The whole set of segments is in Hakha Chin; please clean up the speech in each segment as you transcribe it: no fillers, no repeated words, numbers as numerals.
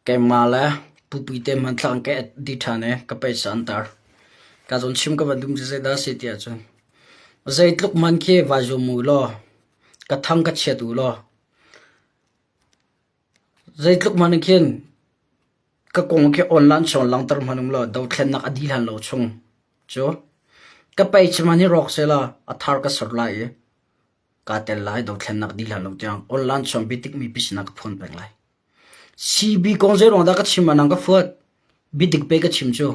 Keimah le Pupi te hmanthlak an ka dih ṭhan i ka pei an tar. Ka zawn chim ka van dum cu zeidah a si ti ahcun zeitluk hmanh khi vai zuam u law ka thang ka chiat u law zeitluk hmanh khin ka kong khi online chung langhter hmanh um law dothlennak a dih hlan lo chung cu ka pei chim hi rawk sehla a thar ka ser lai i kaa tel lai dothlennak dih hlan lo tiang online chung biatik mipi sinah ka phuan peng lai. CB kong zeiruang dah ka chim ah nang ka fuat? Biadik pe ka chim cu.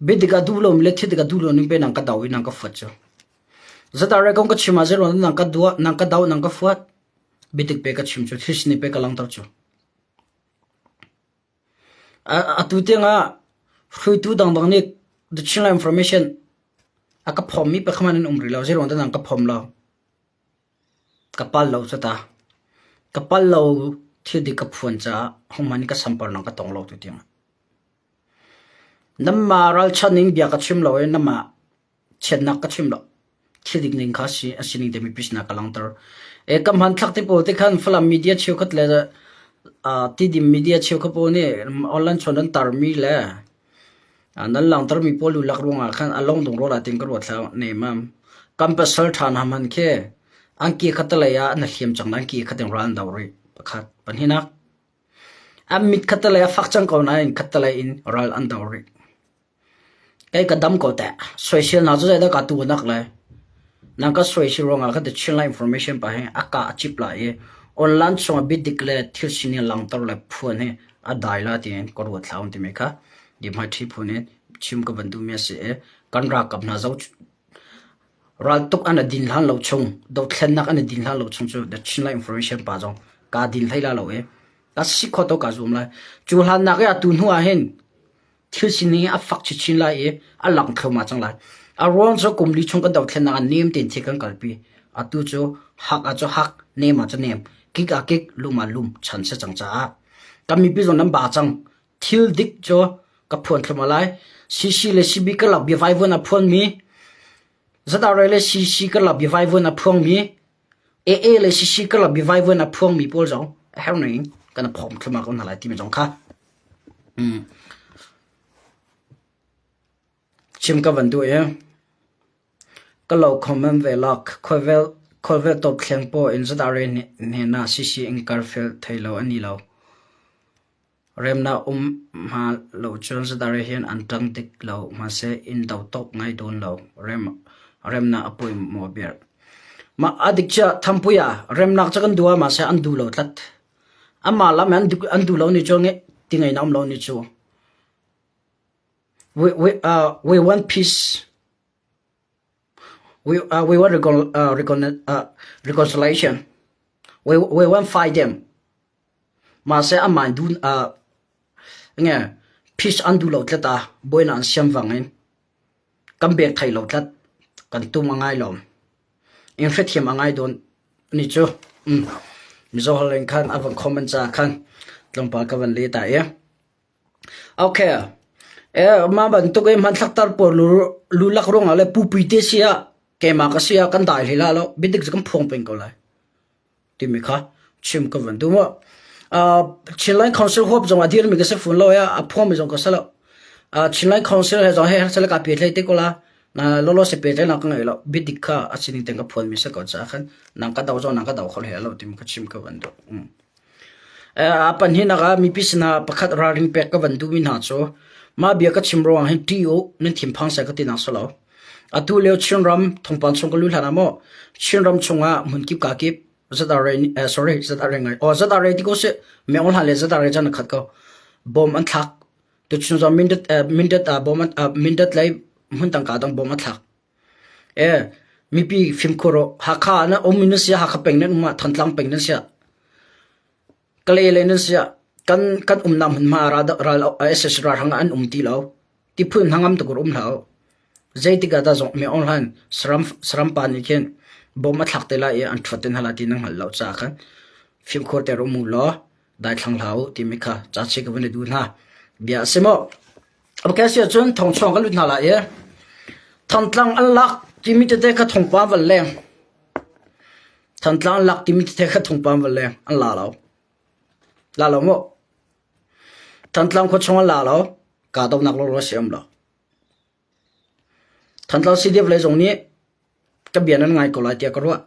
Biadik a duh lomi le thildik a duh lo ning pe nang ka do i nang ka fuat cu. Zatare kong ka chim ah zeiruang dah nang ka duah, nang ka do, nang ka fuat? Biadik pe ka chim cu, thil sining pe ka langhter cu. Atu tiangah hruaitu dangdang nih the Chinland Information a ka phawmmi pakhat an um rih lo. Zeiruang dah nang ka phawm lo? Ka pal lo cu ta. Ka pal lo thil dik ka phuan caah hohmanh nih ka samparnak ka tong lo tu tiang. Nanmah ralchanh in bia ka chim lo i nanmah chiatnak ka chim lo. Thil dik ning kha si a sining te mipi sinah ka langhter. E ka hmanthlak te pawl te khan Falam media cheukhat le uh, Tidim media cheukhat pawl nih online chawn an tarmi le Nan langhtermi pawl lulak ruangah khan a longdong rawl ah tin ka ruat hlah nemam. Kan pasal ṭha hna hmanh khi an ke khattelei ah na hliam cang nain ke khat in ral an do rih. Pakhat. Pahnihnak. An mit khattelei a fak cang ko nain khattelei in ral an do rih. Kei ka dam ko teh. Soisel hna cu zeidah ka tu nak le Nang ka soisel ruangah khan the Chinland Information pa hi a ka a cip lai i online chungah biadik le thil sining langhter le phuan hi a dai la tiin ka ruat hlah un timi kha hmaithri phun in chim ka van duhmi a si i kan ralkap hna zo raltuk an din hlan lo chung dothlennak an din hlan lo chung cu the Chinland Information pa zong ka din hlei la lo i ka si kho to ka zum lai cu hlan nak i atu hnu ah hin thil sining hi a fak chinchin lai i a lang thluahmah cang lai. A ruang cu kum li chung kan dothlennak ah nem tein thil kan kalpi. Atu cu hak ah cu hak, nem ah cu nem, kik ah kik, lum ah lum chan si cang caah kan mipi zong nan ba cang. Thil dik cu ka phuan thluahmah lai. CC le CB karlak biavaivuan a phuanmi, ZRA le CC karlak biavaivuan a phuangmi, AA le CC karlak biavaivuan a phuangmi pawl zong a herh ning kan phawm thluahmah ko hna lai timi zong kha Chim ka van duh i ka lo comment ve lak. Khuavel tawpthleng paw in ZRA hnenah CC in karfel thei lo an ni lo. Remnak um hma lo cun ZRA hin an ṭang dik lo hmanhseh in do tok ngai dawn lo. Remnak a pawimawh ber. Mah a dik chiah Thampui ah remnak cu kan duh ah mahse an duh lo tlat. Amah lam an an duh lo ni cu ti ngei na um lo ni cu. We we uh, we want peace. We uh, we want recon, uh, recon, uh, reconciliation. We we want fight them. Mahse amah du uh, nge peace an duh lo tlat a buaina an siam wangin kan bek thai lo tlat kan tum a ngai lo in hrethiam a ngai dawn Ni cu Mizo holh in khan a van comment caah khan tlawmpal ka van leh ta i. Okay. Eh, mah bantuk i hmanthlak tar pawl lu, lulak ruangah le pupui te si ah keimah ka si ah kan dai hlei la lo biadik cu kan phuang peng ko lai timi kha chim ka van duh mu. Uh, Chinland Council huap zong a dirmi ka si fun lo ya a phuangmi zong ka si lo. Uh, Chinland Council he zong he sel ka pi thlei te ko la. Na lolo se pe na ka ngai lo bidik kha a sining ten ka phuan mi se ko cha khan nang ka do zo nang ka do khol he lo tim ka chim ka van du. A pan hi naka mipi sina pakhat ralring pek ka van du mi hna chu ma bia ka chim ruang hin ti u nan thim phang se ka ti nak solo. Atu leo Chinram thongpan chung ka lu hlan amo Chinram chungah hmun kip ka kip ZRA sorry ZRA ngai o ZRA ti ko se me ong hlan le ZRA chan khat ko bom an thlak Tuchun zong Mindat Mindat ah bom Mindat lei hmun tangka dang bom a thlak. E mipi fimkhur u. Hakha na um in nan sia, Hakha peng nan um ah Thantlang peng nan sia. Kalay lei nan sia. Kan kan umnak hmunhma ral ral SS ralhrang an um ti lo. Tiphul hnangam tukur um hlah u. Zeitik ah dah zong mi online saram saram pa nih khin bom a thlak te lai i an ṭhuat te hna lai ti nan hngalh lo caah khan fimkhur ter um u law daithlang hlah u timi kha ca chi ka van i duh hna. Bia a si maw? Okay si ahcun thongchuang ka lut hna lai i Thantlang an lak timi tete kha thongpa van leng. Thantlang an lak timi tete kha thongpa van leng. An la lo. La lo maw? Thantlang khua chung an la lo, kahdohnak lawlaw si um lo. Thantlang CDF lei zong nih ka bia nan ngai ko lai tiah ka ruah.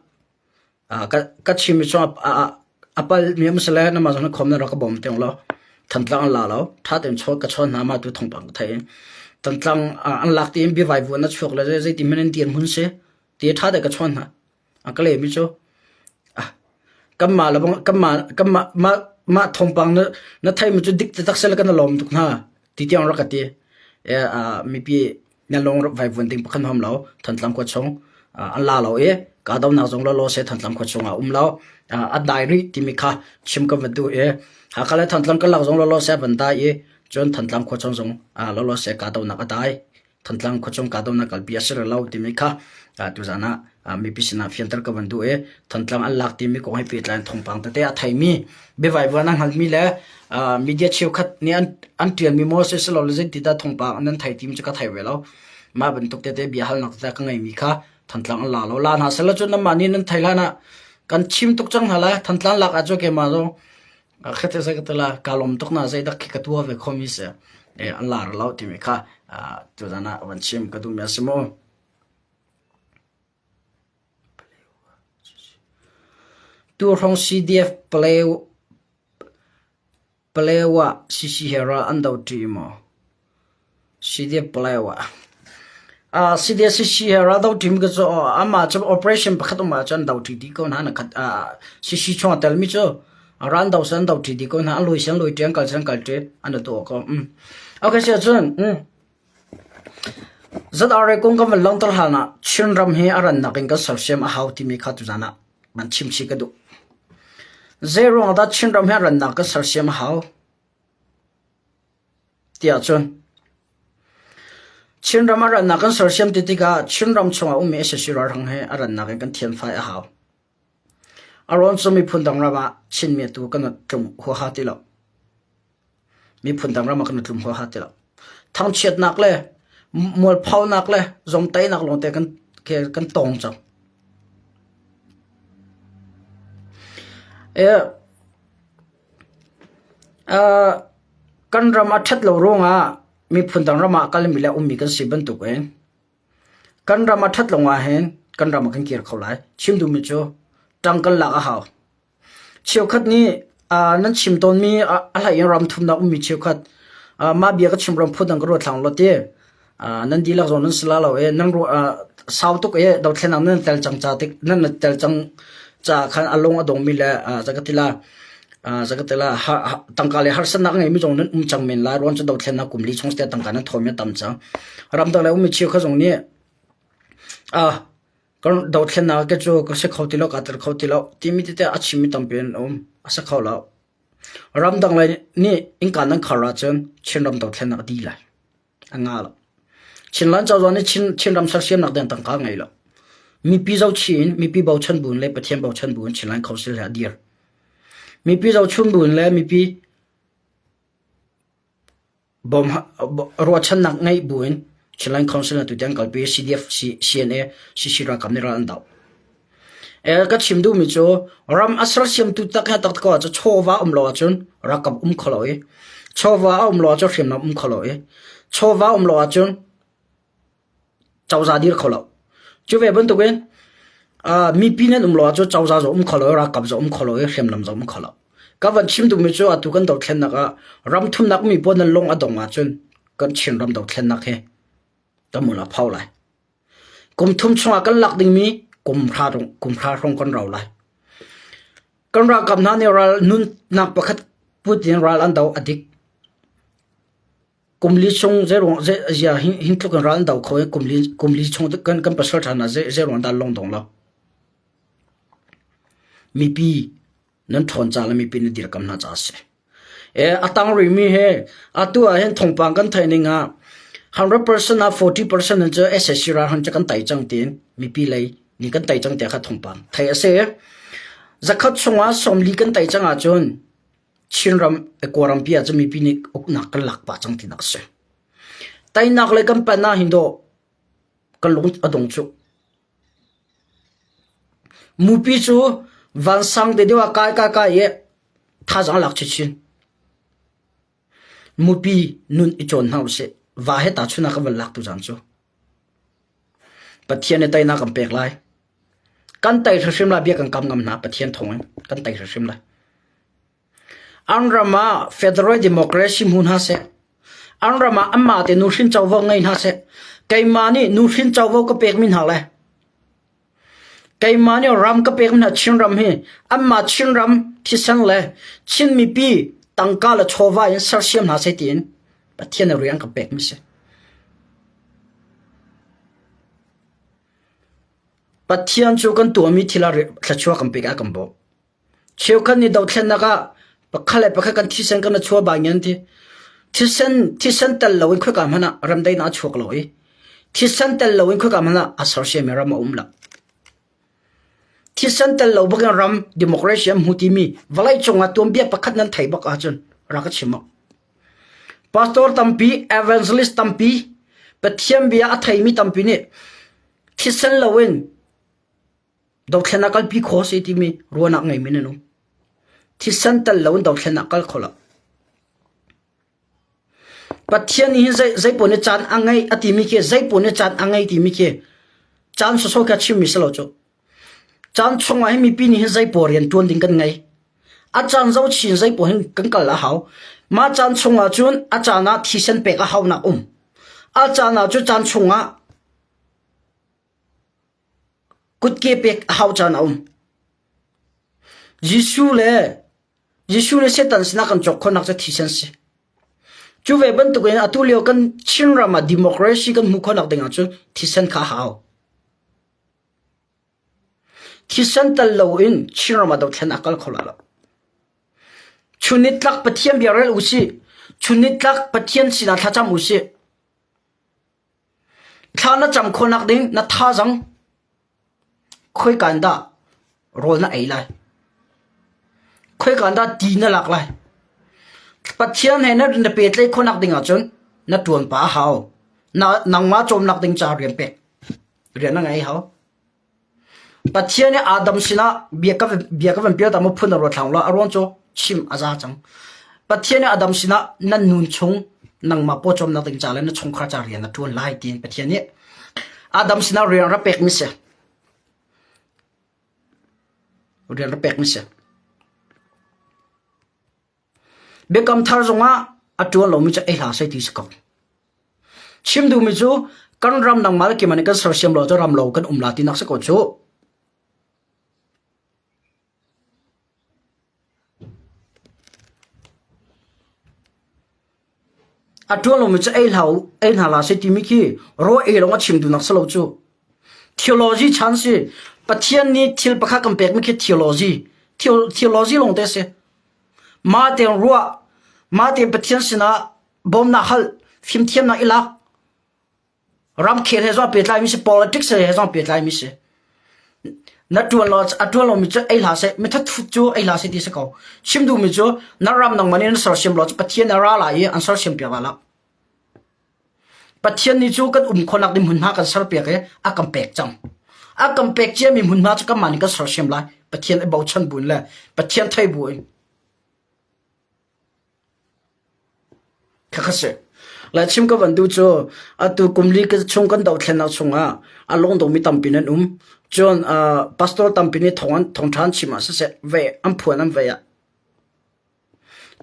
Ka chimmi cu a palmi um sile namah zong na khom na rak ka bawm tiang law Thantlang an la lo. Ṭha tein ka chawn hna mah tu thawngpang ka theih. Thantlang an lak tiin biavaivuan a chuak le zeiti hmanh in dirhmun si ti ṭha tein ka chawn hna. A ka lehmi cu kanmah le kanmah kanmah mah mah thawngpang na na theimi cu dik taktak seh le kan i lawm tuk hna ti tiang rak ka ti. Mipi na lung vaivuan ding pakhat hom lo Thantlang khua chung an la lo i kahdohnak zong lawlaw seh Thantlang khua chung ah um lo a dai rih timi kha chim ka van duh i Hakha le Thantlang karlak zong lawlaw seh van dai i cun Thantlang khua chung zong lawlaw seh kahdohnak a dai. Thantlang khuachung kahdohnak kalpi a si rih lo timi kha tuzaan ah mipi sinah fianter ka van duh i Thantlang an lak timi kong he pehtlai in thawngpang tete a theimi biavaivuan a hngalmi le media cheukhat nih an ṭialmi maw silole zeiti dah thawngpang nan thei timi cu ka thei ve lo. Mah bantuk tete bia halnak tete ka ngeimi kha Thantlang an la lo. La hna sehla cun nanmah nih nan thei hlan ah kan chim tuk cang hna lai. Thantlang lak ah cun keimah zong Khate sai ka tala ka lawm tuk na zeidak khi ka tuah ve khomi si an lar lo timi kha tuzan ah van chim ka duhmi a si mu. Tu hrawng CDF Palewa CC he ral an do ṭi maw? CDF Palewa CDF CC he ral do ṭi mi ka cu amah cu operation pakhat um ahcun do ṭi dih ko hna na khat CC chung a telmi cu ral do san do ṭi dih ko hna an lui san lui ṭi an kal san kal ṭi an tuah ko. Okay si ahcun ZRA kong kan van langhter hlan ah Chinram hi a rannak in kan sersiam a hau timi kha tuzan ah van chim chih ka duh. Zeiruang dah Chinram hi a rannak kan sersiam a hau? Tiah cun Chinram a rannak kan sersiam ti tikah Chinram chungah ummi sac ralhrang hi a rannak in kan thianfai a hau. A rawn cu miphun dang ram ah Chinmi tu kan tlum huaha ti lo. Miphun dang ram ah kan tlum huaha ti lo. Thangchiatnak le mualphonak le zomtaihnak lawngte kan kan tong cang. Kan ram a ṭhat lo ruangah miphun dang ram ah a kalmi le a ummi kan si bantukin kan ram a ṭhat lo ahhin kan ram ah kan kir kho lai. Chim duhmi cu ṭang kan lak a hau. Cheukhat nih nan chim tawnmi a hlei in ram thumnak ummi cheukhat mah bia ka chim ram phun dang ka ruat hlang law ti Nan dihlak zong nan si la lo i nan sau tuk i dothlennak nan tel cang ca tik nan tel cang ca khan a lung a dongmi le zakatila zakatila tangka le harsatnak ngeimi zong nan um cang men lai ruang cu dothlennak kum li chung te tangka nan thawmi a tam cang. Ramdang le ummi cheukhat zong nih kan dothlennak ke cu ka si kho ti lo ka tel kho ti lo timi tete a chimmi tampi an um a si kho lo. Ramdang le nih innka nan khar ahcun Chinram dothlennak a dih lai. A nga lo. Chinland cozah nih Chin, Chinram sersiamnak ding tangka ngei lo. Mipi zohchih in mipi bochan buin le Pathian bochan buin Chinland Council he a dir. Mipi zohchun buin le mipi bom ruahchannak ngeih buin Chinland Council atu tiang kalpi CDF, CNA, CC ralkap nih ral an doh. Ka chim duhmi cu ram a sersiamtu tak he tak ko ahcun chawva um lo ahcun ralkap um kho lo i chawva a um lo ahcun hriamnam um kho lo i chawva um lo ahcun cozah dir kho lo. Cu ve bantukin mipi nan um lo ahcun cozah zong um kho lo i ralkap zong um kho lo i hriamnam zong um kho lo. Ka van chim duhmi cu atu kan dothlennak ah ram thumnak mi pawl nan lung a dong ahcun kan Chinram dothlennak hi kan mul a pho lai. Kum thum chungah kan lak dingmi kum hra kum hra hrawng kan rau lai. Kan ralkap hna nih ral nunnak pakhat put in ral an do a dik. Kum li chung zeiruang zia hin tluk in ral an do kho i kum li kum li chung kan kan pasal ṭha hna zeiruang dah lung dong lo. Mipi nan ṭhawn ca le mipi nan dirkam hna caah a si. A tang rihmi hi atu ah hin thawngpang kan theih ning ah 100% ah 40% in cu SAC ralhrang cu kan tei cang tiin mipi lei nih kan tei cang tiah kha thawngpang theih a si. Zakhat chungah 40 kan tei cang ahcun Chinram Kawlrampi ah cun mipi nih uknak kan lak pah cang tinak a si. Teinak le kan pan ah hin dawh kan lung a dong cu. Mupi cu vansang te deuh ah kai kai kai i thazaang a lak chinchin. Mupi nun i cawn hna usih. Va he tahchunh ah kan van lak tu zan cu. Pathian nih teinak kan pek lai. Kan tei hrimhrim lai bia kan kam ngam hna Pathian thawng in kan tei hrimhrim lai. An ram ah federal democracy hmu hna seh. An ram ah anmah te nuhrin covo ngei hna seh. Keimah nih nuhrin covo ka pekmi hna le keimah nih ram ka pekmi hna Chinram hi anmah Chinram thisen le Chin mipi tangka le chawva in sersiam hna seh tiin Pathian nih rian ka pekmi si. Pathian cu kan tuahmi thil ah thluachuah kan pek a kan bawmh. Cheukhat nih dothlennak ah pakhat le pakhat kan thisen kan i chuah bang in an ti. Thisen thisen tel loin khoika hmanh ah remdaihnak a chuak lo i thisen tel loin khoika hmanh ah a sersiammi ram a um lo. Thisen tel lo bakin ram democracy an hmu timi vawleicung ah tuanbia pakhat nan theih bak ahcun rak ka chim awk. Pastor tampi, evangelist tampi, Pathian bia a theimi tampi nih thisen loin Dothlen ah kalpi kho si timi ruahnak ngeimi nan um. Thisen tel loin dothlen ah kal kho lo. Pathian nih hin zei zei pawl nih caan a ngei a timi khi zei pawl nih caan a ngei timi khi caan sawsawh khi a chimmi si lo cu. Caan chungah hin mipi nih hin zei pawl rian ṭuan ding kan ngei. A caan zo chin zei pawl hin kan kal a hau. Mah caan chungah cun a caan ah thisen pek a haunak um. A caan ah cu caan chungah Kutke pek a hau caan a um. Jesuh le Jesuh le Satan sinah kan cawk khawhnak cu thisen si. Cu ve bantukin atu lio kan Chinram ah democracy kan hmuh khawhnak ding ahcun thisen kha a hau. Thisen tel loin Chinram ah dothlen a kal kho lai lo. Chunnitlak Pathian bia rel usih. Chunnitlak Pathian sinah thlacam usih. Thla na cam khawhnak ding na thazaang khoika in dah rawl na ei lai? Khoika in dah ti na lak lai? Pathian he na na pehtlaih khawhnak ding ahcun na ṭuan pah a hau. Na nangmah cawmnak ding caah rian pek. Rian na ngei hau. Pathian nih Adam sinah bia ka bia ka van pial ta maw phun a ruat hlang lo a ruang cu chim a za cang. Pathian nih Adam sinah nan nun chung nangmah pawcawmnak ding ca le na chungkhar ca rian na ṭuan lai tiin Pathian nih Adam sinah rian rak pekmi si. Rian rak pekmi si. Biakam thar zongah a ṭuan lomi cu ei hlah seh ti si ko. Chim duhmi cu kan ram nangmah le keimah nih kan sersiam lo cu ram lo kan um la tinak si ko cu. A ṭuan lomi cu ei hlah u, ei hna hlah seh timi khi raw ei lawng a chim duhnak si lo cu. Theology chan si. Pathian nih thil pakhat kan pekmi khi theology. Theology lawng te si. Mah tein ruah, mah tein Pathian sinah bawmnak hal, fimthiamnak i lak. Ramkhel he zong pehtlaimi si, politics he zong pehtlaimi si. Na ṭuan lo a ṭuan lomi cu ei hlah seh, mithatthut cu ei hlah seh ti si ko. Chim duhmi cu na ram nangmah nih na sersiam lo cu Pathian a ra lai i an sersiam piak lai lo. Pathian nih cu kan um khawhnak ding hmunhma kan serpiak i a kan pek cang. A kan pek ciami hmunhma cu kanmah nih kan sersiam lai. Pathian i bochan buin le Pathian thei buin. Khakha si. Lai chim ka van duh cu atu kum li chung kan dohthlennak chungah a lungdongmi tampi nan um. Cun pastor tampi nih thong an thongṭha an chim ah siseh ve an phuan an vei ah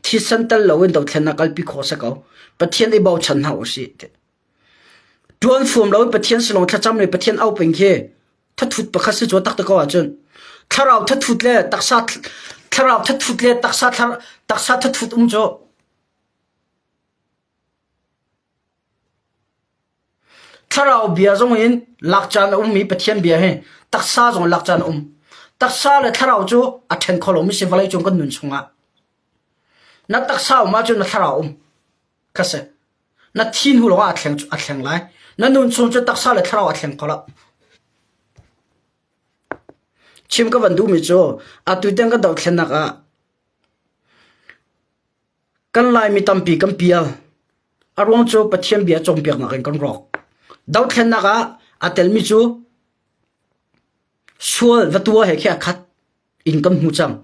thisen tel loin dothlennak kalpi khawh si ko. Pathian i bochan hna usih. Ṭuan fuam loin Pathian silawng thlacam le Pathian au peng khi thathut pakhat si cu taktak ko ahcun thlarau thathut le taksa thlarau thathut le taksa taksa thathut um cu thlarau bia zong in lak caan a ummi Pathian bia hi taksa zong lak caan a um taksa le thlarau cu a ṭhen kho lomi si vawlei cung kan nun chungah na taksa um ahcun na thlarau um kha si Na thi hnu lawngah a thleng a thleng lai. Na nun chung cu taksa le thlarau a thleng kho lo. Chim ka van duhmi cu atu tiang kan dohthlennak ah kan Laimi tampi kan pial. A ruang cu Pathian bia cawnpiaknak in kan rawk. Dohthlennak ah a telmi cu sual va tua he khi a khat. In kan hmu cang.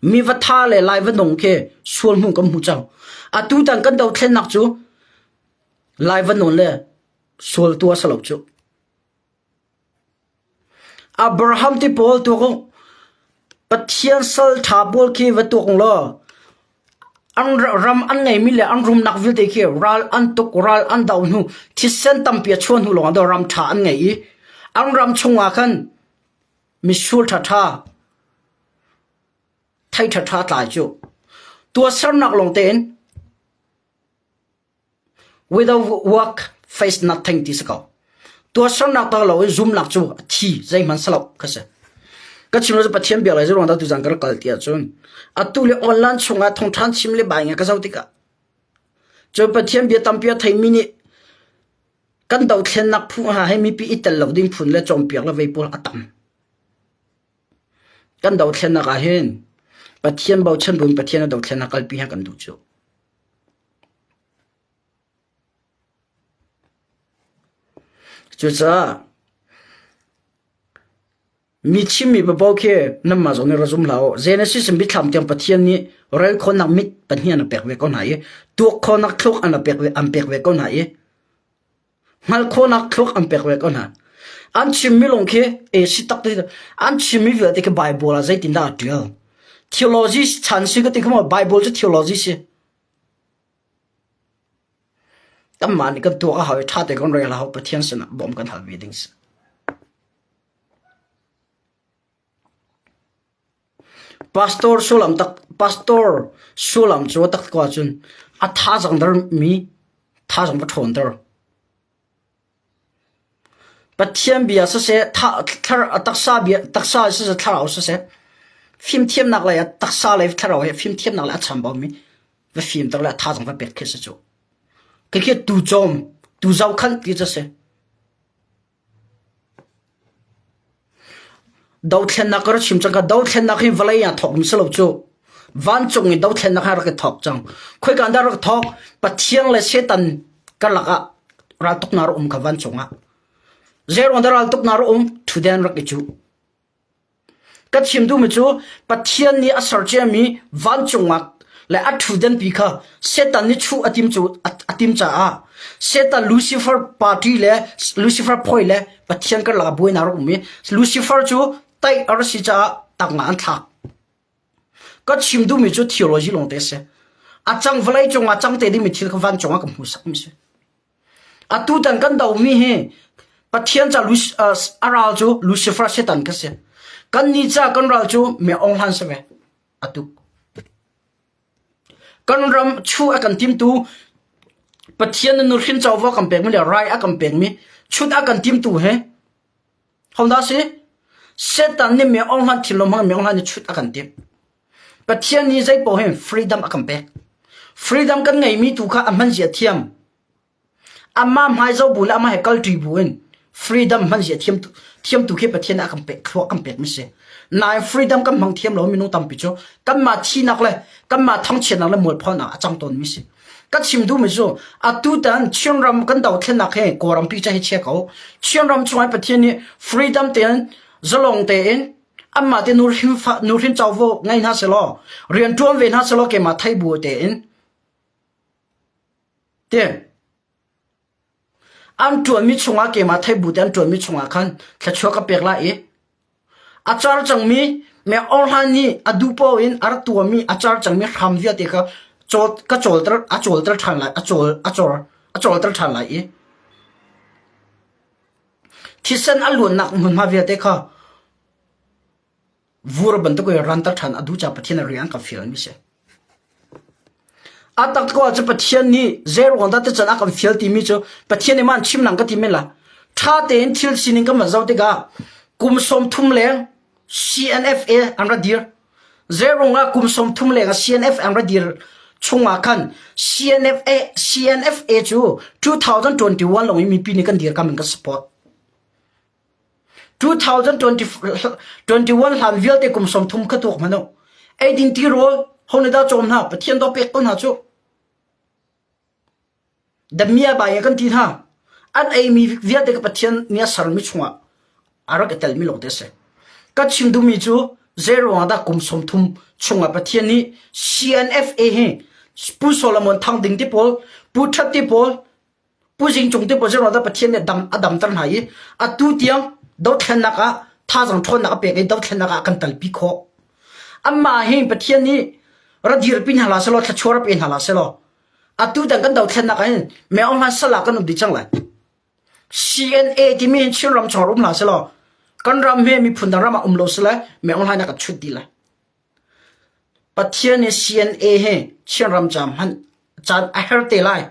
Mi va tha le lai va nong khi sual hmu kan hmu cang. Atu tan kan dothlennak cu lai va nawn le sual tua salo cu. Abraham ti pawl tuak Pathian sal ṭha pawl khi va tuak law an ram an ngeimi le an rumnak vialte khi ral an tuk ral an do hnu thisen tampi a chuah hnu lawngah dah ram ṭha an ngei i an ram chungah khan mitsur ṭhaṭha thei ṭhaṭha tlai cu tuahsernak lawng tein Without work, face nothing ti si ko. Tuahsernak tak lo in zumnak cu a thi zeihmanh si lo kha si. Ka chim lo cu Pathian bia le zeiruang dah tuzan ka rak kal ti ahcun atu le online chungah thawngṭhan chim le bai ngai ka zoh tikah cun Pathian bia tampi a theimi nih kan dothlennak phu ha he mipi i tel lo ding phun le cawnpiak le vei pawl a tam. Kan dothlennak ah hin Pathian bochan buin Pathian a dothlennak kalpi ha kan duh cu. Cucaah mi chimmi paoh khi nanmah zong nih ra zum hlah u. Genesis in biathlam tiang Pathian nih rel khawhnak mit pahnih an pek ve ko hna i tuak khawhnak thluak an pek ve, an pek ve ko hna i hngalh khawhnak thluak an pek ve ko hna. An chimmi lawng khi e si tak ti an chimmi vialte khi Bible ah zeitindah a ṭial. Theology chan si ka ti kha maw Bible cu theology si. Kanmah nih kan tuak a hau i ṭha tein kan rel a hau Pathian sinah bawm kan hal ve ding si. Pastor sullam tak pastor sullam cu tak ko ahcun a thazaang dermi thazaang va ṭhawnter. Pathian bia siseh, taksa bia taksa siseh, thlarau siseh, fimthiamnak lei ah taksa lei thlarau he fimthiamnak lei a chambaumi va fimter le a thazaang va pek khi si cu. Khikhi tu cawm, tu zohkhanh ti cu si. Dothlennak ka rak chim cang ka dothlennak hi vawlei ah thawk si lo cu. Vancung in dothlennak hi rak i thawk cang. Khoika dah rak thawk? Pathian le Satan karlak ah raltuknak rak um kha vancung ah. Zeiruang dah raltuknak rak um? Thuden rak i cuh. Ka chim duhmi cu Pathian nih a ser ciami vancung ah le a ṭhutdenpi kha Satan nih chuh a tim cu a tim caah Satan Lucifer party le Lucifer phawi le Pathian karlak ah buainak a rak um i Lucifer cu taih a rak si caah tangah an thlak. Ka chim duhmi cu theology lawngte a si. A cang vawlei cungah cang te dingmi thil kha vancung ah ka hmuhsakmi a si. Atutan kan domi hi Pathian ca a ral cu Lucifer Satan kha si. Kannih ca kan ral cu Me Aung Hlaing si ve. Atu. Kan ram chu a kan timtu Pathian na nuhrin covo a kan pekmi le rai a kan pekmi chut a kan timtu he Hodah si? Satan nih Me Aung Hlaing thinlung hmang Me Aung Hlaing nih chut a kan timh. Pathian nih zei paoh hin freedom a kan pek. Freedom kan ngeimi tu kha a hman zia thiam. Amah hmai zoh bu le amah he kalṭi bu in freedom hman zia thiam thiam tu khi Pathian nih a kan pek thluak kan pek mi si. Nain freedom kan hmang thiam lo minung tampi cu kanmah thinak le kanmah thangchiatnak le mualphonak a cang tawn mi si. Ka chim duhmi cu atutan Chinram kan dothlennak hi Kawlrampi ca hi chia ko. Chinram chungah Pathian nih freedom tein zalong tein anmah te nuhrin nuhrin covo ngei hna selaw rian ṭuan ve hna selaw keimah thei bu tein te an ṭuanmi chungah keimah thei bu te an ṭuanmi chungah khan thluachuah ka pek lai i a car cangmi me orhlan nih a duh paoh in a rak tuahmi a car cangmi hram vialte kha ka cawlter a cawlter ṭhan lai a cawl a cawr a cawlter ṭhan lai i Thisen a luannak hmunhma vialte kha vur bantuk in ranter ṭhan a duh caah Pathian a rian kan fialmi si. A tak ko ahcun Pathian nih zeiruang dah tican a kan fial timi cu Pathian nih man chim nang ka ti men la. Ṭha tein thil sining kan van zoh tikah kum 30 leng CNFA an ra dir. Zeirung ah kum 30 leng ah CNF an ra dir chungah khan CNFA CNFA cu 2021 lawng in mipi nih kan dirkam in kan support. 2021 hlan vialte kum 30 kha tuak hmanh u. Eidin tirawl ho nih dah cawm hna Pathian dawh pek ko hna cu. Damia bai kan ti hna. An eimi vialte ka Pathian nih a sermi chungah a rak i telmi lawngte a si. Ka chim duhmi cu Zeiruangah dah kum 30 chungah Pathian nih CNFA hi Pu Solomon Thang Ding te pawl, Pu That te pawl, Pu Zing Cung te pawl zeiruangah dah Pathian nih dam a damter hna i atu tiang dothlennak ah thazaang ṭhawnnak a pek i dothlennak ah a kan kalpi khawh. Amah hi Pathian nih ra dirpi hna hlah selaw thluachuah ra pe hna hlah selaw atu tiang kan dothlennak ah hin Meo Hlan sal ah kan um dih cang lai. CNA timi hin Chinram chung um hlah selaw kan ram hi miphun dang ram ah um lo sele Meo Hlan a kan chut dih lai. Pathian nih CNA hi Chinram ca hmanh caan a her te lai.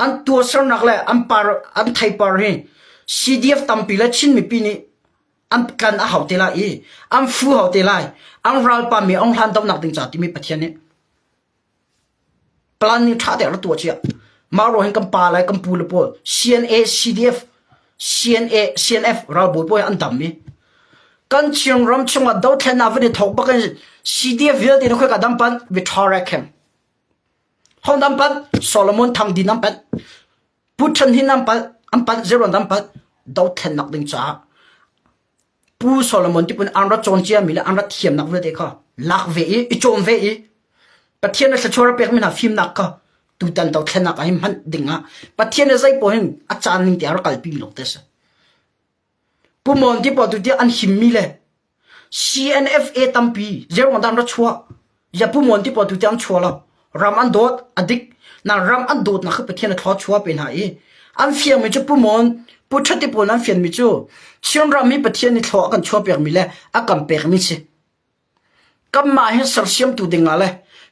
An tuahsernak le an par an theipar hi CDF tampi le Chin mipi nih an tlan a hau te lai i an fu hau te lai. An ralpa mi ong hlan donak ding ca timi Pathian nih plan ning ṭha te rak tuah cia. Mah ruang hin kan pa le kan pu le pawl CNA, CDF, CNA, CNF ralbawi pawl hi an dam i kan Chinram chungah dothlennak van i thawk bak in CDF vialte na khoika dam pan Victoria Camp. Hong dam pan Solomon Thang Din an pan Pu Than Hin an pan an pan Zeron an pan dothlennak ding caah Pu Solomon ti pun an rak cawn ciami le an rak thiamnak vialte kha lak ve i i cawn ve i Pathian a thluachuah a pekmi hna fimnak kha tutan dothlennak ah hin hman ding ah Pathian le zei paoh hin a caan ning te a rak kalpi mi lawng te a si. Pu Mon ti paoh tu tiah an himmi le CNFA tampi zeiruang dah an ra chuah? Ya Pu Mon ti paoh tu tiah an chuah lo. Ram an dawt a dik. Na ram an dawtnak kha Pathian a thluachuah pe hna i an fiangmi cu Pu Mon, Pu Ṭhat ti pawl an fianmi cu Chinram hi Pathian nih thlua a kan chuah piakmi le a kan pekmi si. Kanmah hi sersiamtu dingah le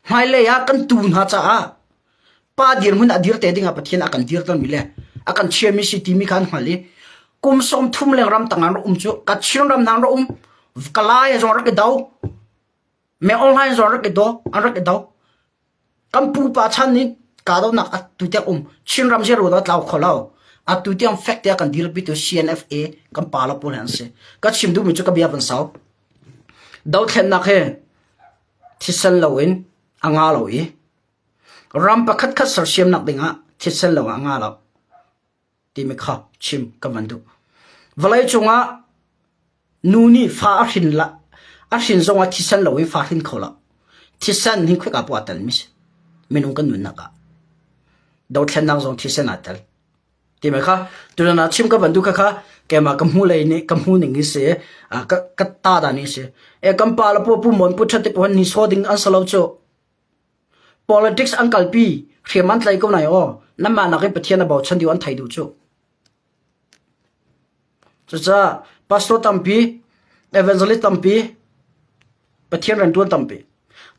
hmailei ah kan tuu hna caah pa dirhmun a dir te dingah Pathian a kan dirtermi le a kan chiami si timi kha an hngal i kum 30 leng ram tang an rak um cu ka Chin ram hna an rak um Kalay zong rak i do me online zong rak i do an rak i do Kan pupa chan nih kahdohnak atu tiang um Chinram zero dah tlau kho lo. Atu tiang fek tiah kan dirpitu CNFA kan pa le pawl hi an si. Ka chim duhmi cu ka bia van sau. Dothlennak hi thisen loin a nga lo i ram pakhat khat sersiamnak dingah thisen lo ah a nga lo. timi kha chim ka van duh. Vawlei cungah nu nih fa a hrin la a hrin zongah thisen lo in fa hrin kho lo. Thisen hi khoika poah aa tel mi si. Minung kan nunnak ah. Dothlennak zong thisen aa tel. Timi kha tutan ah chim ka van duh kha kha keimah ka hmu lei nih ka hmu ning hi si ka ka ta dan hi si. E kan pa le pu pu mon pu that te pu ni so ding an salo cu Politics an kalpi, hriam an tlai ko nai aw. Nanmah nakin Pathian a bochan deuh an thei duh cu. Cucaah pastor tampi, evangelist tampi, Pathian riantuan tampi.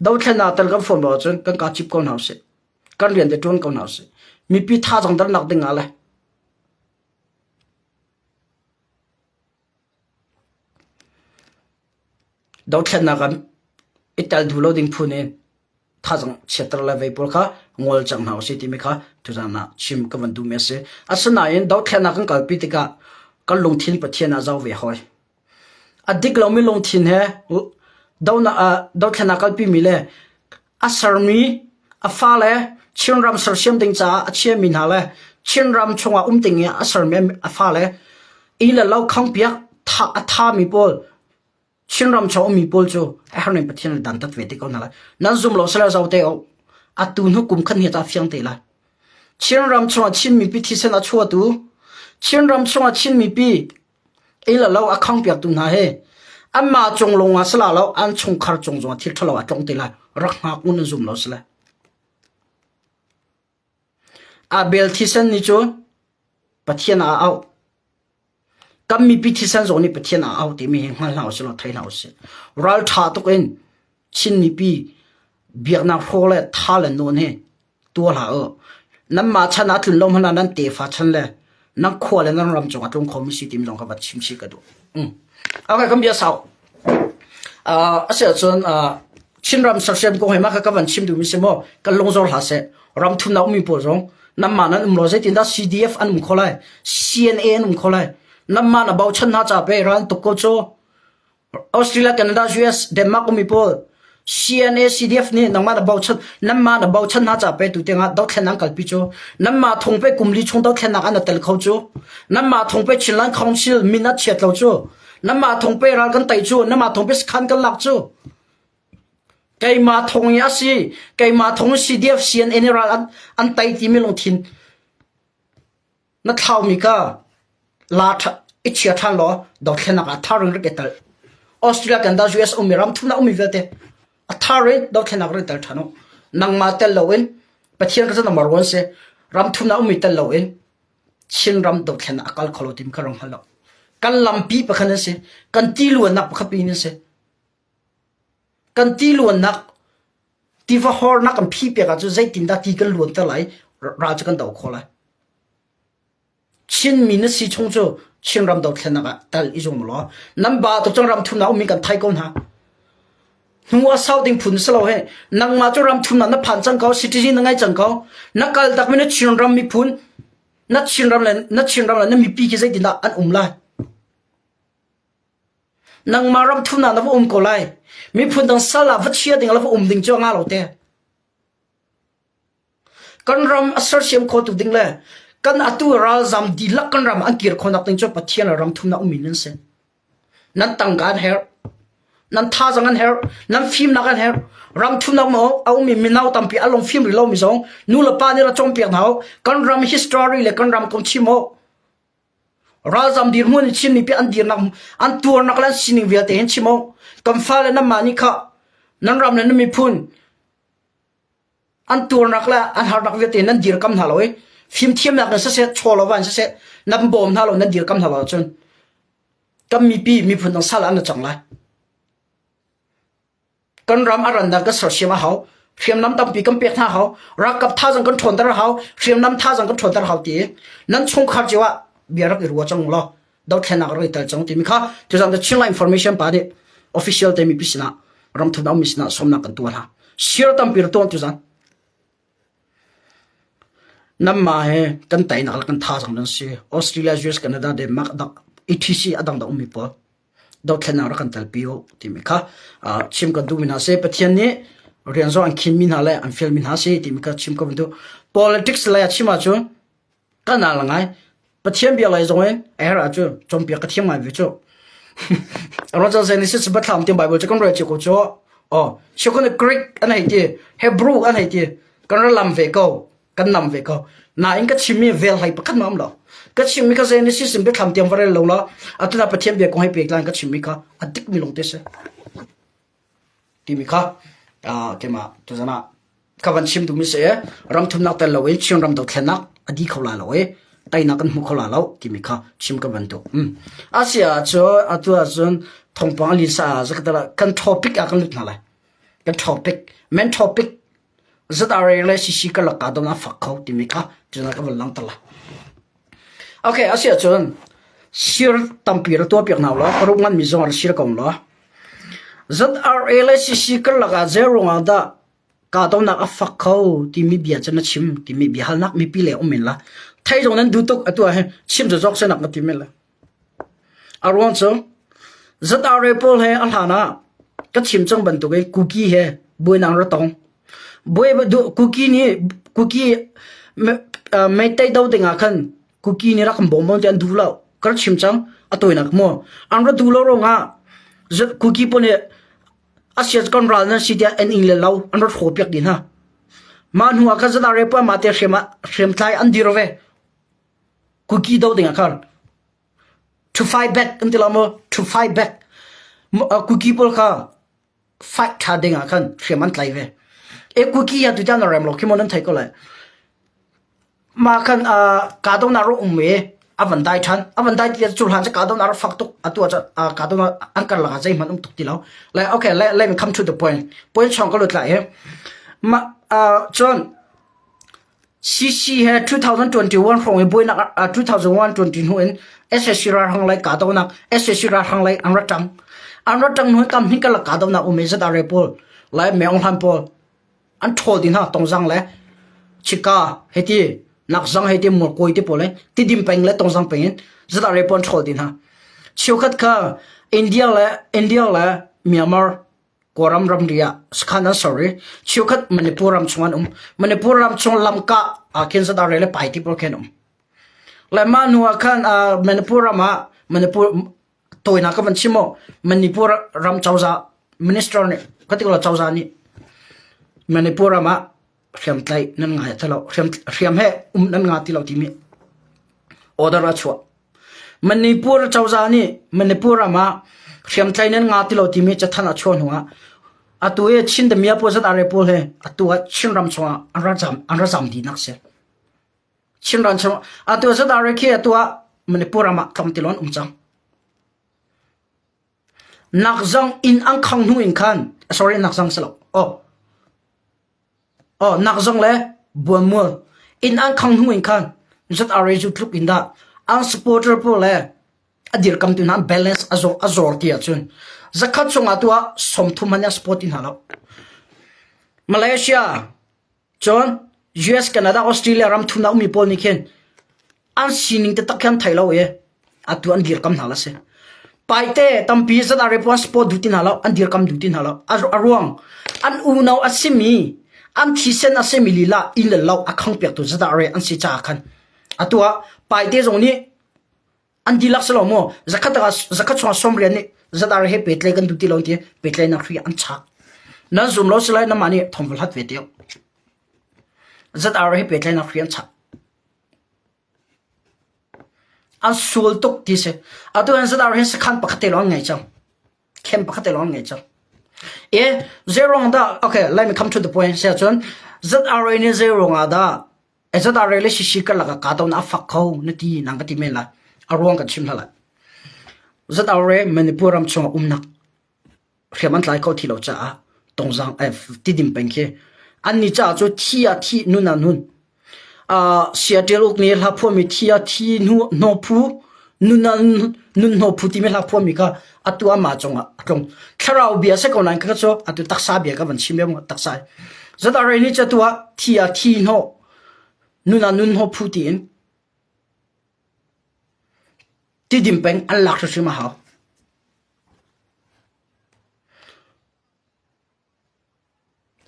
Dothlennak tel kan fuam lo ahcun kan kaa cip ko hna usih. Kan rian te tuan ko hna usih. Mipi thazaang darnak ding ah le Dothlennak ah i tel duh lo ding phun in thazaang chiatter le vei pawl kha ngol cang hna usih timi kha tuzaan ah chim ka van duhmi a si. Asinain dothlennak kan kalpi tikah kan lungthin Pathian ah zoh ve hawi. A dik lomi lungthin he dothlennak kalpimi le a sermi a fale Chinram sersiam ding caah a chiami hna le Chinram chungah um ding i a sermi a fale i le lo khangpiak a thami pawl Chinram chung ummi pawl cu a herh ning Pathian nih dantat ve te ko hna lai. Nan zum lo sila zo te o. Atu hnu kum khat hni ta fiang te lai. Chinram chungah Chin mipi thisen a chuatu Chinram chungah Chin mipi ei le lo a khangpiaktu hna he anmah cung lung ah sila lo an chungkhar cung zongah thil ṭhalo a tlong te lai rak hngak un an zum lo sila Abel thisen nih cu Pathian a auh kan mipi thisen zong nih Pathian a auh timi hi hngal hna usih law thei hna usih ral ṭha tuk in Chin mipi biaknak hraw le tha le nawn hi tuah hlah u. Nanmah chan ah tlun lo hmanh ah nan tefa chan le nan khua le nan ram cung ah tlung khomi si tim zong kha va chim si ka duh. Mm. Okay, kan bia sau. Uh, a si ahcun uh, Chinram sersiam kong he mah kha ka van chim duhmi si maw kan lungzor hlah seh ram thumnak ummi pawl zong nanmah nan um lo zeitin dah CDF an um kho lai CNA an um kho lai nanmah na bochan hna ca pe ral tuk ko cu Australia, Canada, US, Denmark ummi pawl CNA, CDF nih nangmah na bochan nanmah na bochan hna ca pe tu tiangah dothlennak an kalpi cu nanmah thung pe kum li chung dothlennak an tel kho cu nanmah thung pe Chinland Council min a chiat lo cu. Namah thong pe ral kan tai cu, namah thong pe sakhan kan lak cu. Keimah thong i a si, keimah thong CDF CNN ral an, an tai timi lungthin na thlaumi kha la i chia ṭhan law dothlennak ah thar in rak i tel. Australia, Canada, US ummi ram thumnak ummi vialte a thar in dothlennak rak i tel ṭhan u. Nangmah tel loin Pathian ka number one si ram thumnak ummi tel loin Chinram dothlennak a kal kho lo timi kha rong hngal lo. Kan lampi pakhat an si. Kan tiluannak pakhat pi an si. Kan tiluannak tiva hornak kan phi piak ahcun zeitindah ti kan luanter lai ral cu kan do khawh lai. Chinmi na si chung cu Chinram dothlennak ah tal i zum law nan ba tuk cang ram thumnak ummi kan thai ko hna. Hnu a sau ding phun si lo he nangmah cu ram thumnak na phan cang ko citizen na ngai cang ko na kal tak mi na Chinram miphun na Chinram le na Chinram le na mipi khi zeitindah an um lai. Nangmah ram thumnak na va um ko lai. Miphun dang sal ah va chia ding le va um ding cu a nga lo te. Kan ram a sersiam kho tu ding le kan atu ralzam dihlak kan ram an kir khonak ding cu Pathian le ram thumnak ummi nan si. Nan tangka an herh. Nan thazang an herh. Nan fimnak an herh. Ram thumnak ma a ummi mino tampi a lung fim rih lomi zong nu le pa nih ra cawnpiak hna u. Kan ram history le kan ram kong chim u. Ralzam dirhmun in Chin mipi an dirnak an tuarnak le an sining vialte hin chim u. Kan fale nanmah nih kha nan ram le nan miphun an tuarnak le an harnak vialte nan dirkam hna lo i fimthiamnak in siseh chaw lo va in siseh nan bawm hna lo nan dirkam hna lo ahcun kan mipi miphun dang sal ah an cang lai. Kan ram a rannak kan sersiam a hau. Hriamnam tampi kan pek hna hau. Ralkap thazang kan ṭhawnter a hau. Hriamnam thazang kan ṭhawnter a hau ti nan chungkhar cio ah bia rak i rua cang law dothlennak rak i tel cang timi kha tuzan the Chinla information pa nih official te mipi sinah ramthum ummi sinah sawmnak kan tuah hna. Share tampi ra tuan tuzan. Namma he kan teinak le kan thazang nan si. Australia, US, Canada, Denmark, etc. a dangdang ummi pawl. Dothlennak rak kan telpi u timi kha chim kan duhmi hna si. Pathian nih rian zong an khinmi hna le an fialmi hna si timi kha chim ka van duh. Politics lei ah chim ahcun kan al ngai. Pathian bia lei zong in a herh ahcun cawnpiak ka thiam ngai ve cu. Ron Genesis Biathlam tiang Bible cu kan rel cio ko cu. Oh, chiakun Greek an hei ti, Hebrew an hei ti, kan ra lam ve ko. Kan nam ve ko. Nain ka chimmi vel hlei pakhat ma um lo. Ka chimmi kha Genesis in biathlam tiang va rel lo la atuna Pathian bia kong hei pek lan ka chimmi kha a dikmi lawng te si. Timi kha keimah tuzan ah ka van chim duhmi si ram thumnak tel lo in Chin ram dothlennak a di kho la lo i teinak kan hmu kho la lo timi kha chim ka van duh. Asia cu atu ahcun thawngpang a linsa ah zakatala kan topic ah kan lut hna lai. Kan topic, main topic ZRA le CC karlak ah don a fak kho timi kha cun ka van langhter lai. Okay, a si ahcun sir tampi ra tuah piak hna law paruk ngan mi zong ra sir ko law ZRA le CC karlak ah zei ruangah dah kahdohnak a fak kho timi bia cu na chim timi bia halnak mipi le um in la thei zong nan duh tuk atu ah hin chim cu zawk senak na ti men la A ruang cu ZRA pawl he a hlan ah ka chim cang bantukin Kuki he buainak ra tong. Buai Kuki nih Kuki Meitei do dingah khan Kuki nih rak kan bawm ti an duh lo. Ka rak chim cang a tawinak maw. An ra duh lo ruangah Kuki pawl nih asia kan ral nan si tiah an ing le lo an ra hraw piak dih hna. Mah hnu ah khan ZRA pawl mah te hriam ah hriamtlai an dir ve. Kuki do dingah khan to fight back an ti lo maw to fight back Kuki pawl kha fight ṭha dingah khan hriam an tlai ve e Kuki ya tu na rem lo khi mo nan thei ko lai ma khan kahdohnak ro um i a van dai ṭhan a van dai ti cu hlan cu kahdohnak rak fak tuk atu ah kahdohnak an karlak ah zeihmanh um tuk ti lo like okay let, let me come to the point point chong ka lut lai he ma cun CC he 2021 hrawng i buainak 2001 hnu in sac ralhrang lei kahdohnak sac ralhrang lei an ra ṭang. An ra ṭang hnu in kam hnih karlak kahdohnak um i ZRA pawl le Maung Hlan pawl an ṭhawl dih hna Tongzang le Chika hiti Nakzang hiti Mualkawi te pawl le Tidim peng le Tongzang peng in ZRA pawl an ṭhawl dih hna. Cheukhat kha India le India le Myanmar Kawlram ramri ah sakhan an ser i cheukhat Manipur ram chung an um. Manipur ram chung lamka ah khin ZRA le Paiti pawl khi an um. Le mah hnu ah khan Manipur ram ah Manipur Tawinak ka van chim aw. Manipur ram cozah minister nih khatikawla cozah nih Manipur ram ah hriamtlaih nan ngai ti lo hriam he um nan nga ti lo timi order a chuah. Manipur cozah nih Manipur ram ah hriamtlai nan nga ti lo timi cathanh a chuah hnu ah atu hi Chin Damia pawl zat are pawl he atu ah Chinram chungah an ra zam an ra zam dihnak si. Chinram chung atu zat are khi atu ah Manipur ram ah tlawm ti lo an um cang. Nak zong inn an khang hnu in khan sorry nak zong si lo oh Oh, nak zong le buanmual inn an khang hnu in khan ZRA cu tluk in dah an supporter pawl le a dirkamtu hna balance a zor a zor ti ahcun zakhat chungah tu ah 30 han support ti hna lo. Malaysia cun US Canada Australia ram thumnak ummi pawl nih khin an sining taktak khi an thei lo i atu an dirkam hna la si. Paite tampi ZRA pawl support duh ti hna lo, an dirkam duh ti hna lo. A ruang an unau a simi an thisen a simi lila inn le lo a khang piaktu ZRA an si caah khan atu ah paite zong nih an dihlak si lo maw zakhat zakhat chung 90 nih ZRA he petlai kan duh ti lo ti petlai nak hri an chak. Nan zum lo si lai namah nih thong hlat ve te. ZRA he petlai nak hri an chak. An sual tuk ti si. Atu an zadar hin sakhan pakhat te lawng an ngei cang. Camp pakhat te lawng an ngei cang. E zeiruang dah okay let me come to the point sia cun ZRA nih zeiruang ah dah ZRA le CC karlak ah kahdohnak a fak kho na ti nang ka ti men lai. A ruang kan chim hna lai. ZRA Manipur ram chungah umnak hriam an tlai kho ti lo caah tongzang eh, tidim peng khi anni caah cu thi ah thi nun ah nun uh, Seattle uk nih hla phuahmi thi ah thi hnu hno phu nun ah nun hno phu timi hla phuahmi kha atu amah cungah a tlung thlarau bia se ko nain kha cu atu taksa bia ka van chim em taksa zat are ni cha tu ah thi ah thi hno nun ah nun hno phu tiin tidim peng an lak hrim a hau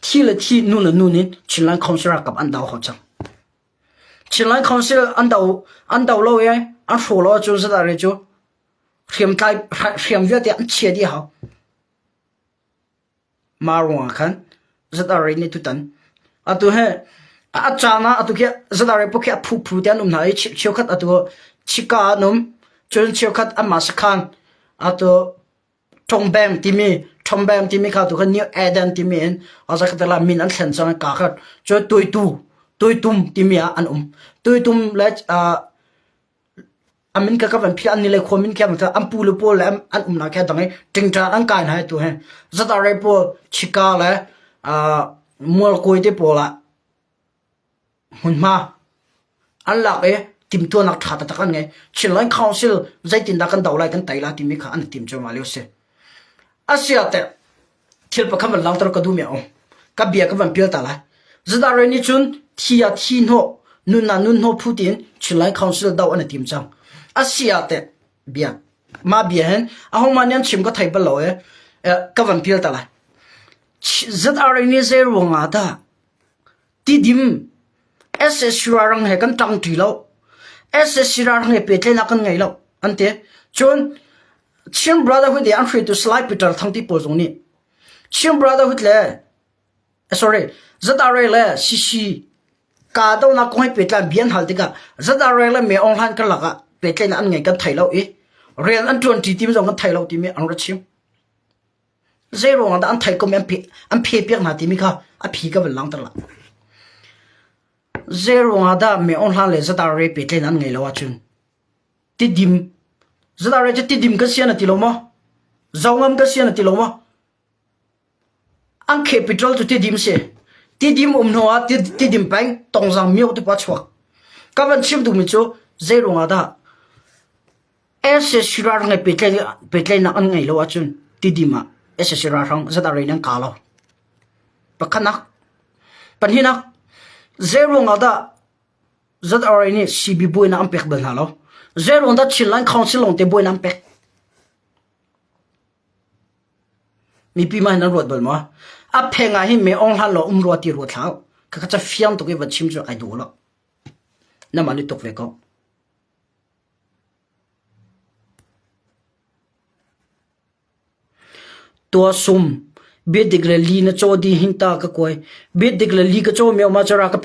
Thi le thi, nu le nu nih Chinland Council ralkap an do hau cang. Chinland Council an do an do lo i an hrawh lo ahcun zeidah re cu hriamtlai hriam vialte an chia dih hau. Mah ruangah khan ZRA nih tutan atu he a caan ah atu khi ZRA puk khi a phu phu te an um hna i cheukhat atu Chika an um cun cheukhat anmah sakhan atu Tongbeng timi Tongbeng timi kha tu kha New Eden timi in azakatala min an thlen cang ka kha cun tuitu tuitum timi ah an um tuitum le A min ka ka van phiah an ni le khua min khi an pu le pawl le an umnak khi a dang i ṭingṭan an kai hna tu he ZRA pawl Chika le Mualkawi te pawl ah hmunhma an lak i timtuahnak ṭha taktak an ngei. Chinland Council zeitindah kan do lai kan tei lai timi kha an i tim cuahmah lio a si. Asiah teh thil pakhat van langhter ka duhmi a um. Ka bia ka van pial ta lai. ZRA nih cun thi ah thi hnawh, nun ah nun hnawh phu tiin Chinland Council do an i tim cang. Asi ah teh bia mah bia hin ahohmah nih an chim ka thei bal lo i ka van pial ta lai. ZRA nih zei ruangah dah Tidim SSC rang he kan ṭangṭi lo. SSC rang he pehtlaihnak kan ngei lo an ti. Cun Chin Brotherhood i an hruaitu Salai Peter Thang ti pawl zong nih Chin Brotherhood le sorry ZRA le CC kahdohnak kong he pehtlai bia an hal tikah ZRA le Myo Aung Hlaing karlak ah pehtlaihnak an ngei kan thei lo i rian an ṭuanṭi timi zong kan thei lo timi an ra chim. Zeiruang ah dah an theih ko mi an phe an phe piak hna timi kha a phi ka van langhter la. Zeiruang ah dah Myo Aung Hlaing le ZRA pehtlaihnak an ngei lo ahcun Tidim ZRA cu tidim kan si na ti lo maw? Zongam kan si na ti lo maw? An capital cu tidim si. Tidim um hnu ah tidim peng tongzang myo ti pa chuak. Ka van chim duhmi cu zeiruang ah dah SAC ralhrang he pehtlaihnak an ngeih lo ahcun Tidim ah SAC ralhrang ZRA in an ka lo. Pakhatnak. Pahnihnak, zeiruang ah dah ZRA nih CB buainak an pek bal hna lo? Zeiruang dah Chinland Council lawngte buainak an pek? Mipi mah hin an ruat bal maw? A pheng ah hin me ong hlan lo um rua ti ruat hlah. Khakha ca fiang tuk i va chim cu ai duh lo. Namah nih tuk ve ko. Tua sum biadik le li na caw di hin ta ka kuai. Biadik le li ka caw mi ma chara ka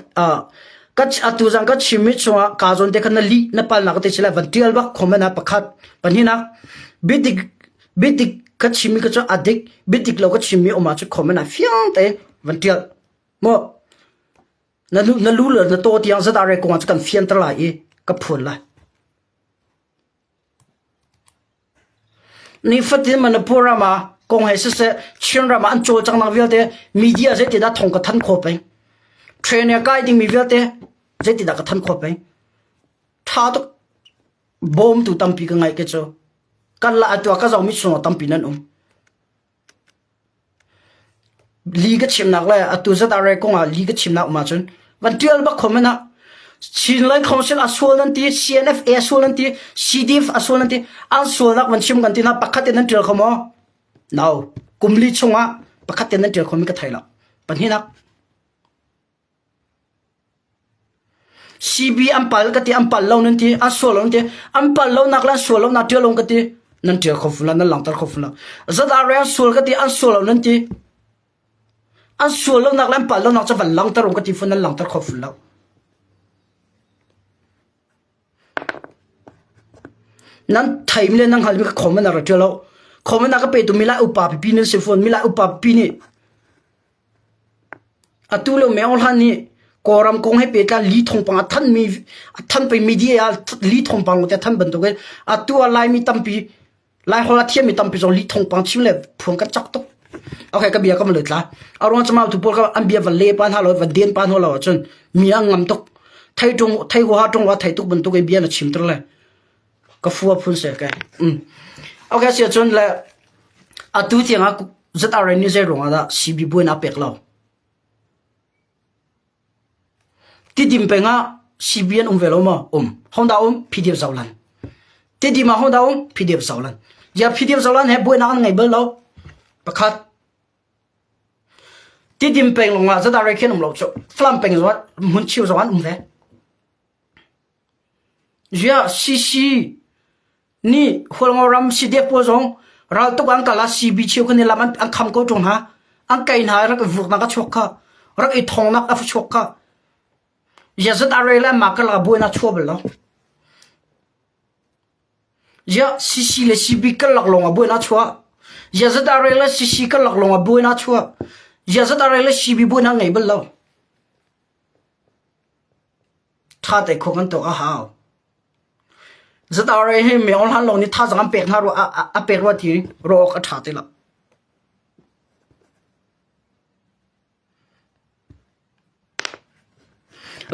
ka atu zang ka chim mi chungah ka zawn te khan na li na pal nak te chila van tial bak comment ah pakhat pahnihnak biadik biadik ka chim mi ka cu adik biadik lo ka chim mi um ah cu comment ah fiang te van tial mo na lu na lu le na to tiang zat are kong ah cu kan fian ter lai i ka phun lai Nifatin Manipur ram ah kong he siseh Chin ram ah an cawlcanghnak vialte media zeitindah thong ka thanh khawh peng. Train a kai dingmi vialte zeitindah ka thanh khawh peng. Tha tuk bawmtu tampi ka ngaih ke cu. Kan la atu ah ka zohmi chungah tampi nan um. Li ka chimnak le atu zat ah kong ah li ka chimnak um ahcun van ṭial bak khom ah Chinland Council a sual nan ti, CNFA a sual nan ti, CDF a sual nan ti, an sualnak van chim kan ti na pakhat in nan ṭial kho maw? No. Kum li chungah pakhat in nan ṭial khomi ka thei lo. Pahnihnak. CB an pal ka ti, an pal lo nan ti, an sual lo nan ti, an pal lo nak le an sual lo nak ṭial lo ka ti, nan ṭial kho fun lo, nan langhter kho fun lo. ZRA an sual ka ti, an sual lo nan ti, an sual lo nak le an pal lo nak cu van langhter ka ti fun, nan langhter kho fun lo. Nan theimi le nan hngalmi kha comment ah rak ṭial lo. Comment ah ka petu milai upa pipi nan si fawn, milai upa pipi nih Atu lio Meo Hlan nih Kawlram kong he pehtlai li thawngpang a thanmi a than pei media ah li thawngpang te a than bantukin atu ah Laimi tampi Laiholh a thiammi tampi zong li thawngpang chim le phuang kan cak tuk. Okay, ka bia ka van lut la. A ruang cu tu pawl ka an bia van le pa hna lo van den pa hna lo ahcun mi an ngam tuk. Thei tung thei huaha tung wa thei tuk bantuk i bia na chim ter le ka fua phun se ke. Mm. Okay, sia cun le atu tiang ah ZRA nih zei ruangah dah CB buainak a pek lo? Tidim peng ah CB an um ve lo maw? Um. Honda um? PDF Zolan. Tidim ah Honda um? PDF Zolan. Ya PDF Zolan he buainak an ngei bal lo. Pakhat. Tidim peng lawng ah ZRA khin um lo cu. Falam peng zong hmun chiu zong an um ve. Ziah CC nih Hualngo ram CDF pawl zong raltuk an kal ah CB cheukhat nih lam an kham ko ṭung hna. An kai hna i rak i vurnak a chuak kha. Rak i thongnak a chuak kha. Yazat Array le anmah karlak ah buainak chuah bal lo. Ziah CC le CB karlak lawng ah buainak chuah. Yazat Array le CC karlak lawng ah buainak chuah. Yazat Array le CB buainak ngei bal lo. Ṭha te khua kan tuak a hau. ZRA hi mi hlan lawng nih thazaang an pek hna rua a pek rua ti ruah awk a ṭha ti lo.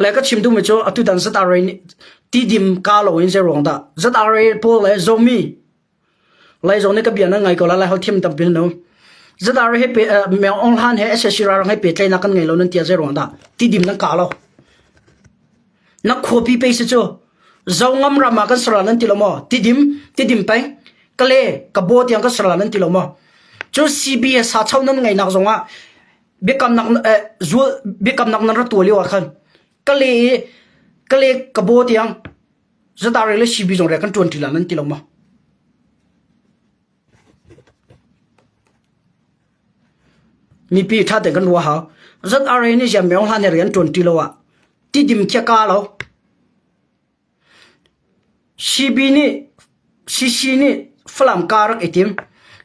Le ka chim duhmi cu atutan ZRA nih tidim ka lo in zei ruang dah ZRA pawl le Zomi Lai zong nih ka bia nan ngai ko la lai hol thiam tampi nan um. ZRA he pe Meng Aung Hlan he SSC ralrang he pehtlaihnak kan ngei lo nan tia zei ruang dah tidim nan ka lo. Na khuapi pe si cu Zongam ram ah kan sara nan ti lo maw? Tidim tidim peng kale ka bo tiang kan sara nan ti lo maw? Cu CBS sa chau nan ngei nak zong ah biakamnak zul biakamnak nan ra tua lio ah khan kale kale ka bo tiang ZRA le CB zong rian kan ṭuan ṭi la nan ti lo maw? Mipi ṭha tein kan ruah hau. ZRA nih ziam meong hlan he rian ṭuan ṭi lo ah tidim khia ka lo. CB nih CC nih Falam ka rak i tim.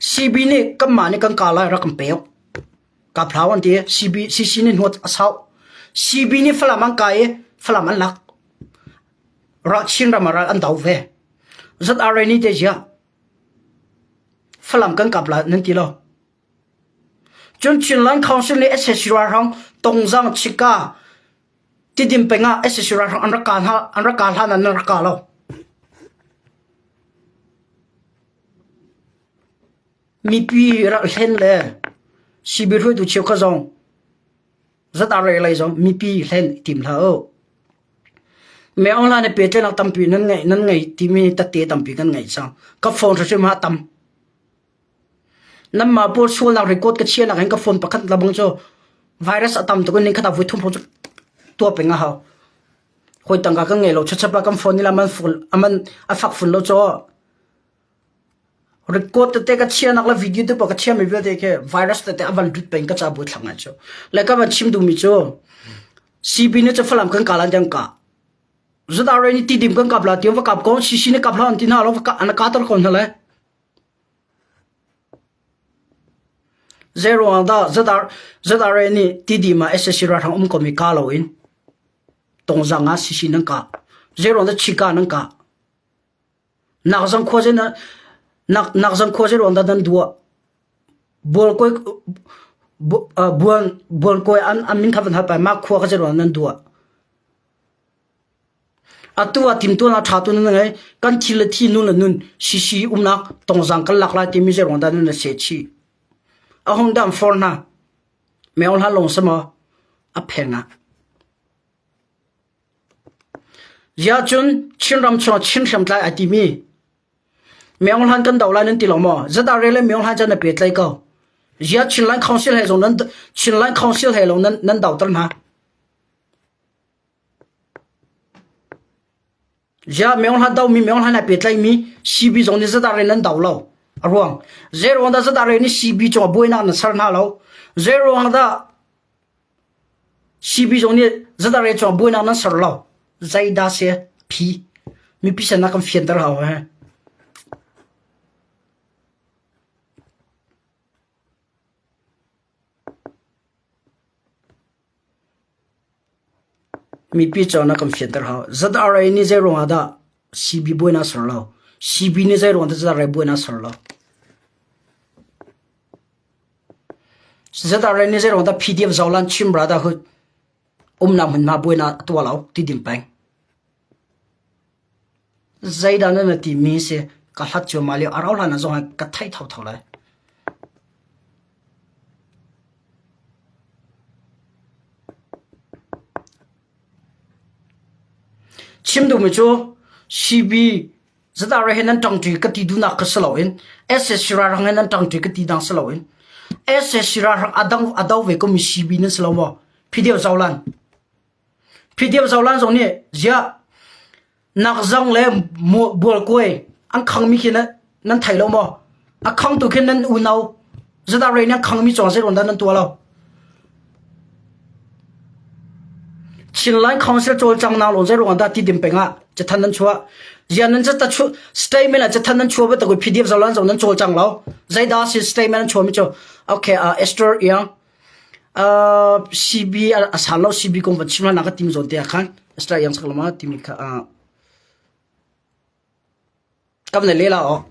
CB nih kanmah nih kan ka lai rak kan pek. Ka phlau an ti. CB CC nih hnuat a sau. CB nih Falam an kai i Falam an lak. Ral Chin ram ah ral an do ve. ZRA nih te ziah Falam kan kap lai nan ti lo. Cun Chinland Council nih SAC ralhrang Tongzang Chika Tidim peng ah SAC ralhrang an rak ka hna an rak ka hlan ah nan rak ka lo. Mipi rak hlen le CB hruaitu cheukhat zong ZRA lei zong mipi hlen i tim hlah u. Me online i pehtlaihnak tampi nan ngeih nan ngei timi tette tampi kan ngei cang. Ka phone hrimhrim ah tam. Nanmah pawl sualnak record ka chiahnak hin ka phone pakhat labang cu virus a tam tuk in khat ah voi thum hrawng cu tuah peng a hau. Hawi tangka kan ngei lo chachap ah kan phone nih aman ful aman a fak fun lo caw. Record tete ka chiahnak le video te paoh ka chiahmi vialte khi virus tete a van lut peng ka ca bu thlang ngai cu. Le ka van chim duhmi cu CB nih cu Falam kan kalan tiang ka. ZRA nih tidim kan kap la tiang va kap ko CC nih kap hlah an ti hna lo va an ka tar ko hna le. Zei ruang dah ZR, ZRA nih tidim ah SSC ralhrang um komi ka loin tongzang ah CC nan kah. Zei ruang dah chika nan kah. Nak zang khua zei na nak nak zang khua zei ruang dah nan duah. Bual koi bual bual koi an an min kha van hal pai ma khua ka zei ruang nan duah. Atu ah timtuahnak ṭha tu nan ngei. Kan thi le thi nun le nun sisi umnak tongzang kan lak lai timi zei ruang dah nan seh chih. A hung dam for hna. Meo hla lawng sama a pheng ah. Zia cun Chinram chung Chin hriamtlai ai timi Meo hlan kan do lai nan ti lo maw? Zata re le meo hlan cun na pe tlai ko. Zia Chinland Council he zong nan Chinland Council he lawng nan nan do ter hna. Ziah Myo Hla domi Myo Hla nih pehtlaihmi CB zong nih zadah rian an do lo. A ruang. Zei ruang dah zadah rian nih CB cungah buainak na ser hna lo? Zei ruang dah CB zong nih zadah rian cungah buainak nan ser lo? Zeidah si phi? Mipi sin ah kan fianter hau he. Mipi cawn ah kan fianter hau. ZRA nih zei ruangah dah CB buainak a ser lo? CB nih zei ruangah dah ZRA buainak a ser lo? ZRA nih zei ruangah dah PDF Zolan Chin Brotherhood umnak hmunhma buainak a tuah lo ti ding peng. Zeidah na na timi si ka hlat cuahmah lio a rau hlan ah zong ka theih thotho lai. Chim duhmi cu CB ZRA he nan ṭangṭi ka ti duhnak kha si loin SSC ralhrang he nan ṭangṭi ka ti dang si loin SSC ralhrang a dang a do ve komi CB nan si lo maw? Phideu Zolan. Phideu Zolan zong nih ziah Nakzang le bualkuai an khangmi khi nan thei lo maw? A khangtu khi nan unau zadah rei nan khangmi cawng zei dah nan tuah lo? Chinland Council cawlcangnak lawng zei ruangah dah ti dim peng ah cathan nan chuah? Zian nan ta chu statement ah cathan nan chuah bantuk PDF zolan zong nan cawlcang lo. Zeidah si statement nan chuah mi cu? Okay, uh, Esther Yang uh, CB a san lo CB kong van chim hlan ka tim zawn te ah khan Esther Yang saklama timi kha uh, kam le lela o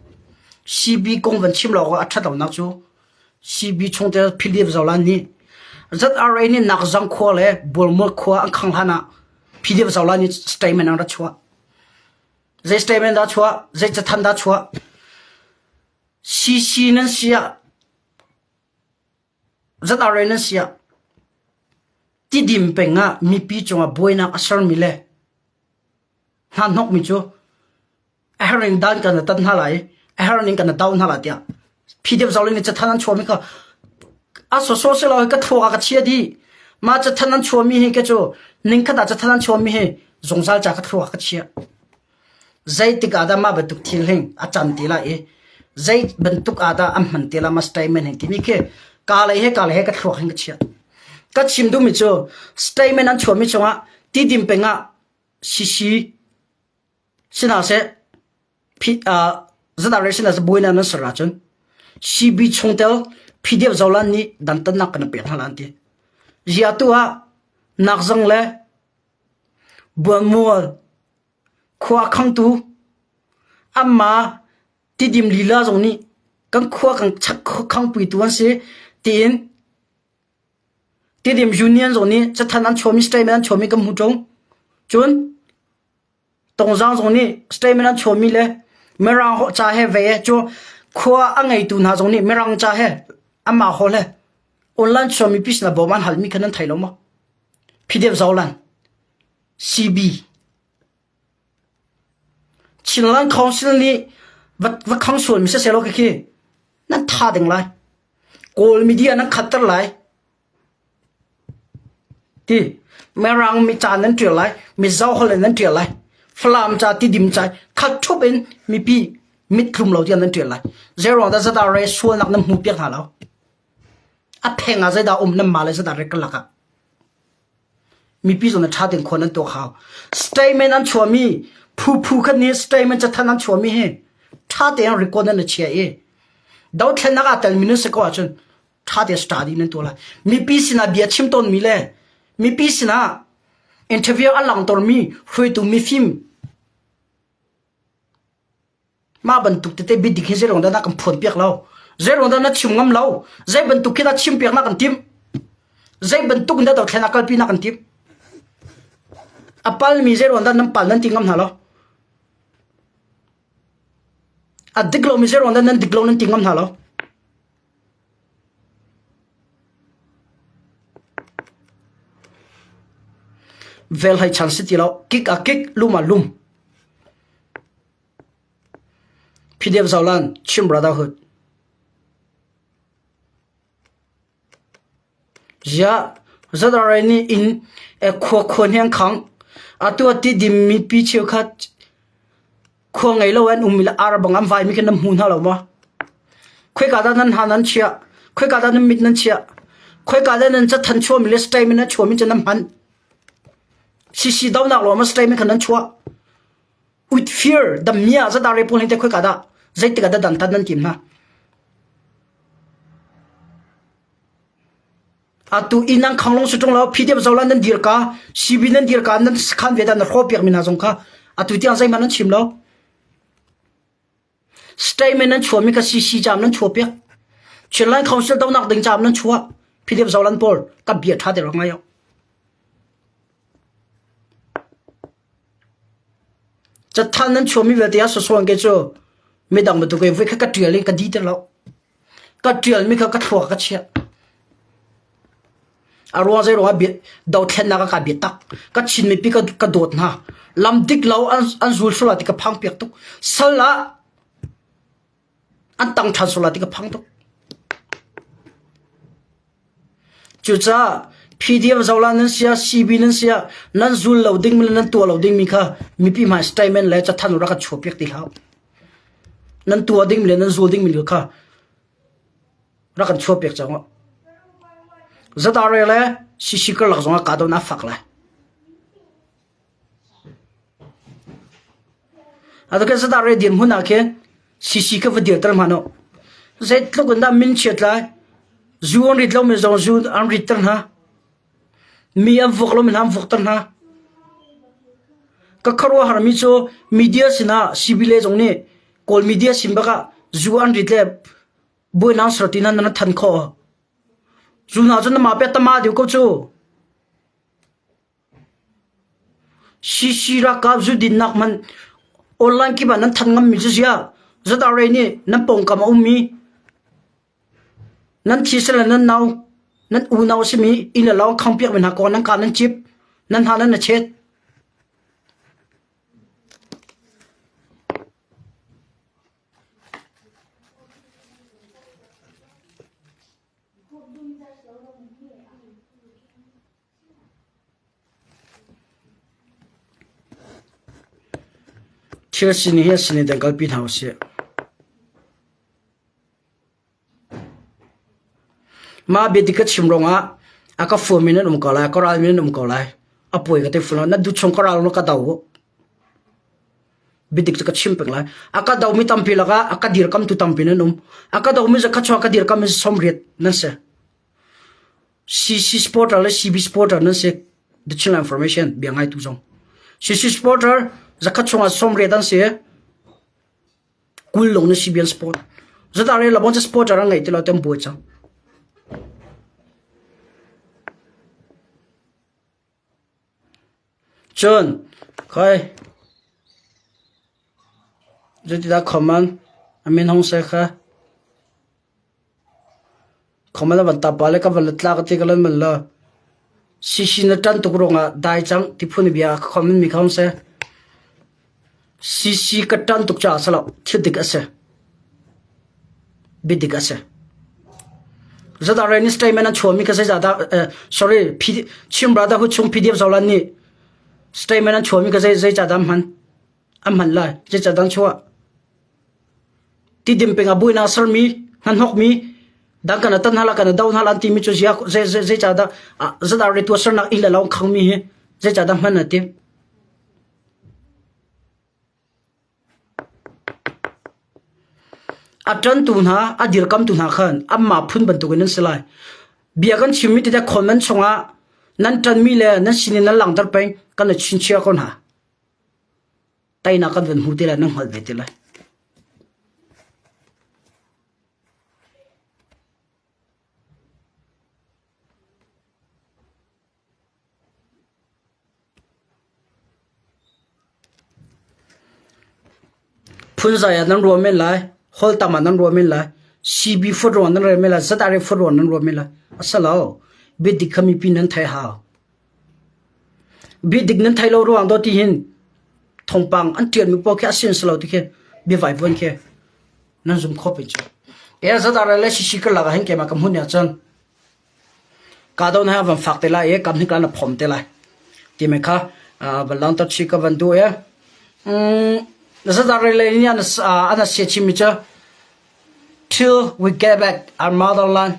CB kong van chim lo a that lo nak cu CB chungtel Philip Zolan nih ZRA nih Nakzang khua le Bualmual khua an khang hlan ah Philip Zolan nih statement an ra chuah. Zei statement dah chuah? Zei cathan dah chuah? CC nan si ah ZRA nan si ah Tidim peng ah mipi cungah buainak a sermi le hnahnawkmi cu a herh in dan kan tat hna lai a herh ning kan do hna lai tiah PDF zong nih cathan an chuahmi kha a sawsawh si lo ka thluak ah ka chia dih mah cathan an chuahmi hi ka cu ningkhat ah cathan an chuahmi hi zungzal ca ka thluak ah ka chia zeitik ah dah mah bantuk thil hing a can ti lai i zei bantuk ah dah an hman ti lai ma statement hing timi khi ka lei he ka lei he ka thluak hin ka chia ka chim duhmi cu statement an chuahmi chungah tidim peng ah sisi Sihmanhseh ZRA sinah buainak nan ser ahcun CB chungtel PDF Zolan nih dantatnak kan pek hna lai an ti. Ziah tu ah nakzang le buanmual khua khangtu anmah Tidim lila zong nih kan khua kan chak khangpuitu an si tiin Tidim Union zong nih cathanh an chuahmi statement an chuahmi kan hmu ṭung. Cun Tongzang zong nih statement an chuahmi le Mirang ca he ve cu khua a ngeitu hna zong nih Mirang ca he anmah holh he online chuahmi pi sinah bawm an halmi kha nan thei lo maw? PDF Zolan CB Chinland Council nih va, va khang sualmi siseh law khi nan tha ding lai. Kawl media nan khatter lai. Ti Mirang mi ca nan ṭial lai, Mizo holh in nan ṭial lai. Falam ca, Tidim ca khat ṭhup in mipi. Mit tlum lo tiang nan ṭial lai. Zeiruang dah ZRA sualnak nan hmu piak hna lo? A pheng ah zeidah um nan mah le ZRA karlak ah? Mipi zong nih ṭha tein khua nan tuak hau. Statement an chuahmi phu phu khat nih statement cathanh an chuahmi hi ṭha tein record nan chia i dothlennak aa telmi nan si ko ahcun ṭha tein study nan tuah lai. Mipi sinah bia chim tawnmi le mipi sinah interview a langtermi hruaitu mifim Mah bantuk tete biadik hi zeiruang dah na kan phuan piak lo? Zeiruang dah na chim ngam lo? Zei bantuk khi dah chim piak na kan timh? Zei bantuk in dah dothlen ah kalpi na kan timh? A palmi zeiruang dah nan pal nan ti ngam hna lo? A dik lomi zeiruang dah nan dik lo nan ti ngam hna lo? Vel hai chan si ti lo. Kik a kik, lum a lum. PDF Zolan Chin Brotherhood Ziah ZRA nih inn khua khua hniang khang atu a ti dim mi pi cheukhat khua ngei lo an um mi le ar bang an vai mi khi nan hmu hna lo maw? Khoika dah nan ha nan chiah? Khoika dah nan mit nan chiah? Khoika dah nan cathan chuah mi le statement nan chuah mi cu nan hman? CC donak lawng ma statement kha nan chuah? With fear dam-mia ZRA pawl hi teh khoika dah zeitik ah dah dantat nan tim hna? Atu inn an khang long si ṭung lo PDF zolan nan dir ka CB nan dir ka nan khan ve dah na hrawh piak mi hna zong kha atu tiang zeihmanh nan chim lo. Statement nan chuah mi kha CC cam nan chuah piak. Chinland Council donak ding cam nan chuah. PDF zolan pawl ka bia ṭha te rak ngai Cathanh nan chuahmi vialte ah sawsawn ke cu midang bantuk in voi khat ka ṭial in ka di ti lo. Ka ṭialmi kha ka thluak ka chiah. A ruang zei ruangah dothlennak ah kaa biatak. Ka Chin mipi ka, ka dawt hna. Lam dik lo an, an zul sual ti ka phang piak tuk. Sal ah an tang ṭhan sual ti ka phang tuk. Cucaah PDF zohlah nan sia, CB nan sia, nan zul lo dingmi le nan tuah lo dingmi kha mipi hmai statement le cathanh rak kan chuahpiak ti hlah. Nan tuah dingmi le nan zul dingmi kha rak kan chuahpiak cang uh. ZRA le CC karlak zongah kahdohnak a fak lai. Atu kan ZRA dirhmun ah khin CC ka va dirter hmanh u. Zeitluk in dah min chiat lai? Zu an rit lomi zong zu an ritter hna. Mi an vuak lomi hna an vuakter hna. Ka khuaruahharmi cu media sinah CB le zong nih Kawl media sin bak ah zu an rit le buainak ser ti nan nan than khawh. Zu hna cu na mah pe tama deuh ko cu. CC ralkap zudinnak hmanh online kip ah nan thanh ngammi cu ziah ZRA nih nan pawngkam a ummi nan thisen le nan nau nan unau a simi inn le lo an khangpiakmi hna kong nan kaa nan cip nan hna nan a chet. Thil sining hi a sining dang kalpi hna usih. Mah biadik ka chim ruangah a ka fuami nan um ko lai, ka ralmi nan um ko lai. A puai ka ti fun lo. Na duh chung ka ral na ka do. Biadik cu ka chim peng lai. A ka domi tampi lakah a ka dirkamtu tampi nan um. A ka domi zakhat chuah ka dirkam in 80 nan si. CC supporter le CB supporter nan si the Chinland information bia ngai tu zong CC supporter zakhat chungah 80 an si kul long na CBN support zata re labon supporter an ngei ti lo tem buai cang Cun khoi zeitidah comment a min hong seh kha comment a van tap pah le ka van la tla ka ti ka lan man lo CC na ṭan tuk ruangah dai cang ti phun bia ka comment mi kha hong seh CC ka ṭan tuk caah si lo thil dik a si. Biadik a si. Zadah Rainy statement an chuahmi kha zeizahdah sorry Chin Brotherhood chung PDF Zolan nih statement an chuahmi kha zei zeicahdah an hman an hman lai zeicahdah an chuah? Tidim peng ah buainak a sermi, hnahnokmi, dang kan tan hna la kan do hna la an timi cu zia zei zei zeicadah zadah re tuahsernak inn le lo khangmi hi zeicadah hman a tim. A ṭantu hna, a dirkamtu hna khan anmah phun bantukin an si lai. Bia kan chimmi tete comment chungah nan ṭanmi le nan sinin nan langhter peng kan i chinchiah ko hna. Teinak kan van hmu ti lai, nan hngalh ve ti lai. Phunzai ah nan ruah men lai, holh tam ah nan ruah men lai, CB fut ruang nan rel men lai, ZRA fut ruang nan ruah men lai. A si lo. Biadik kha mipi nan theih hau. Biadik nan theih lo ruang do ti hin thawngpang an ṭialmi pawl khi a sin si lo ti khi biavai vuan khi nan zum kho pe cu. E ZRA le CC karlak ah hin keimah ka hmun ah cun Kahdoh na van fak te lai i kam hnik na phom te lai. Ti me kha van lang ta chi ka van du e. Zadar le ni an an se chimi cha till we get back our motherland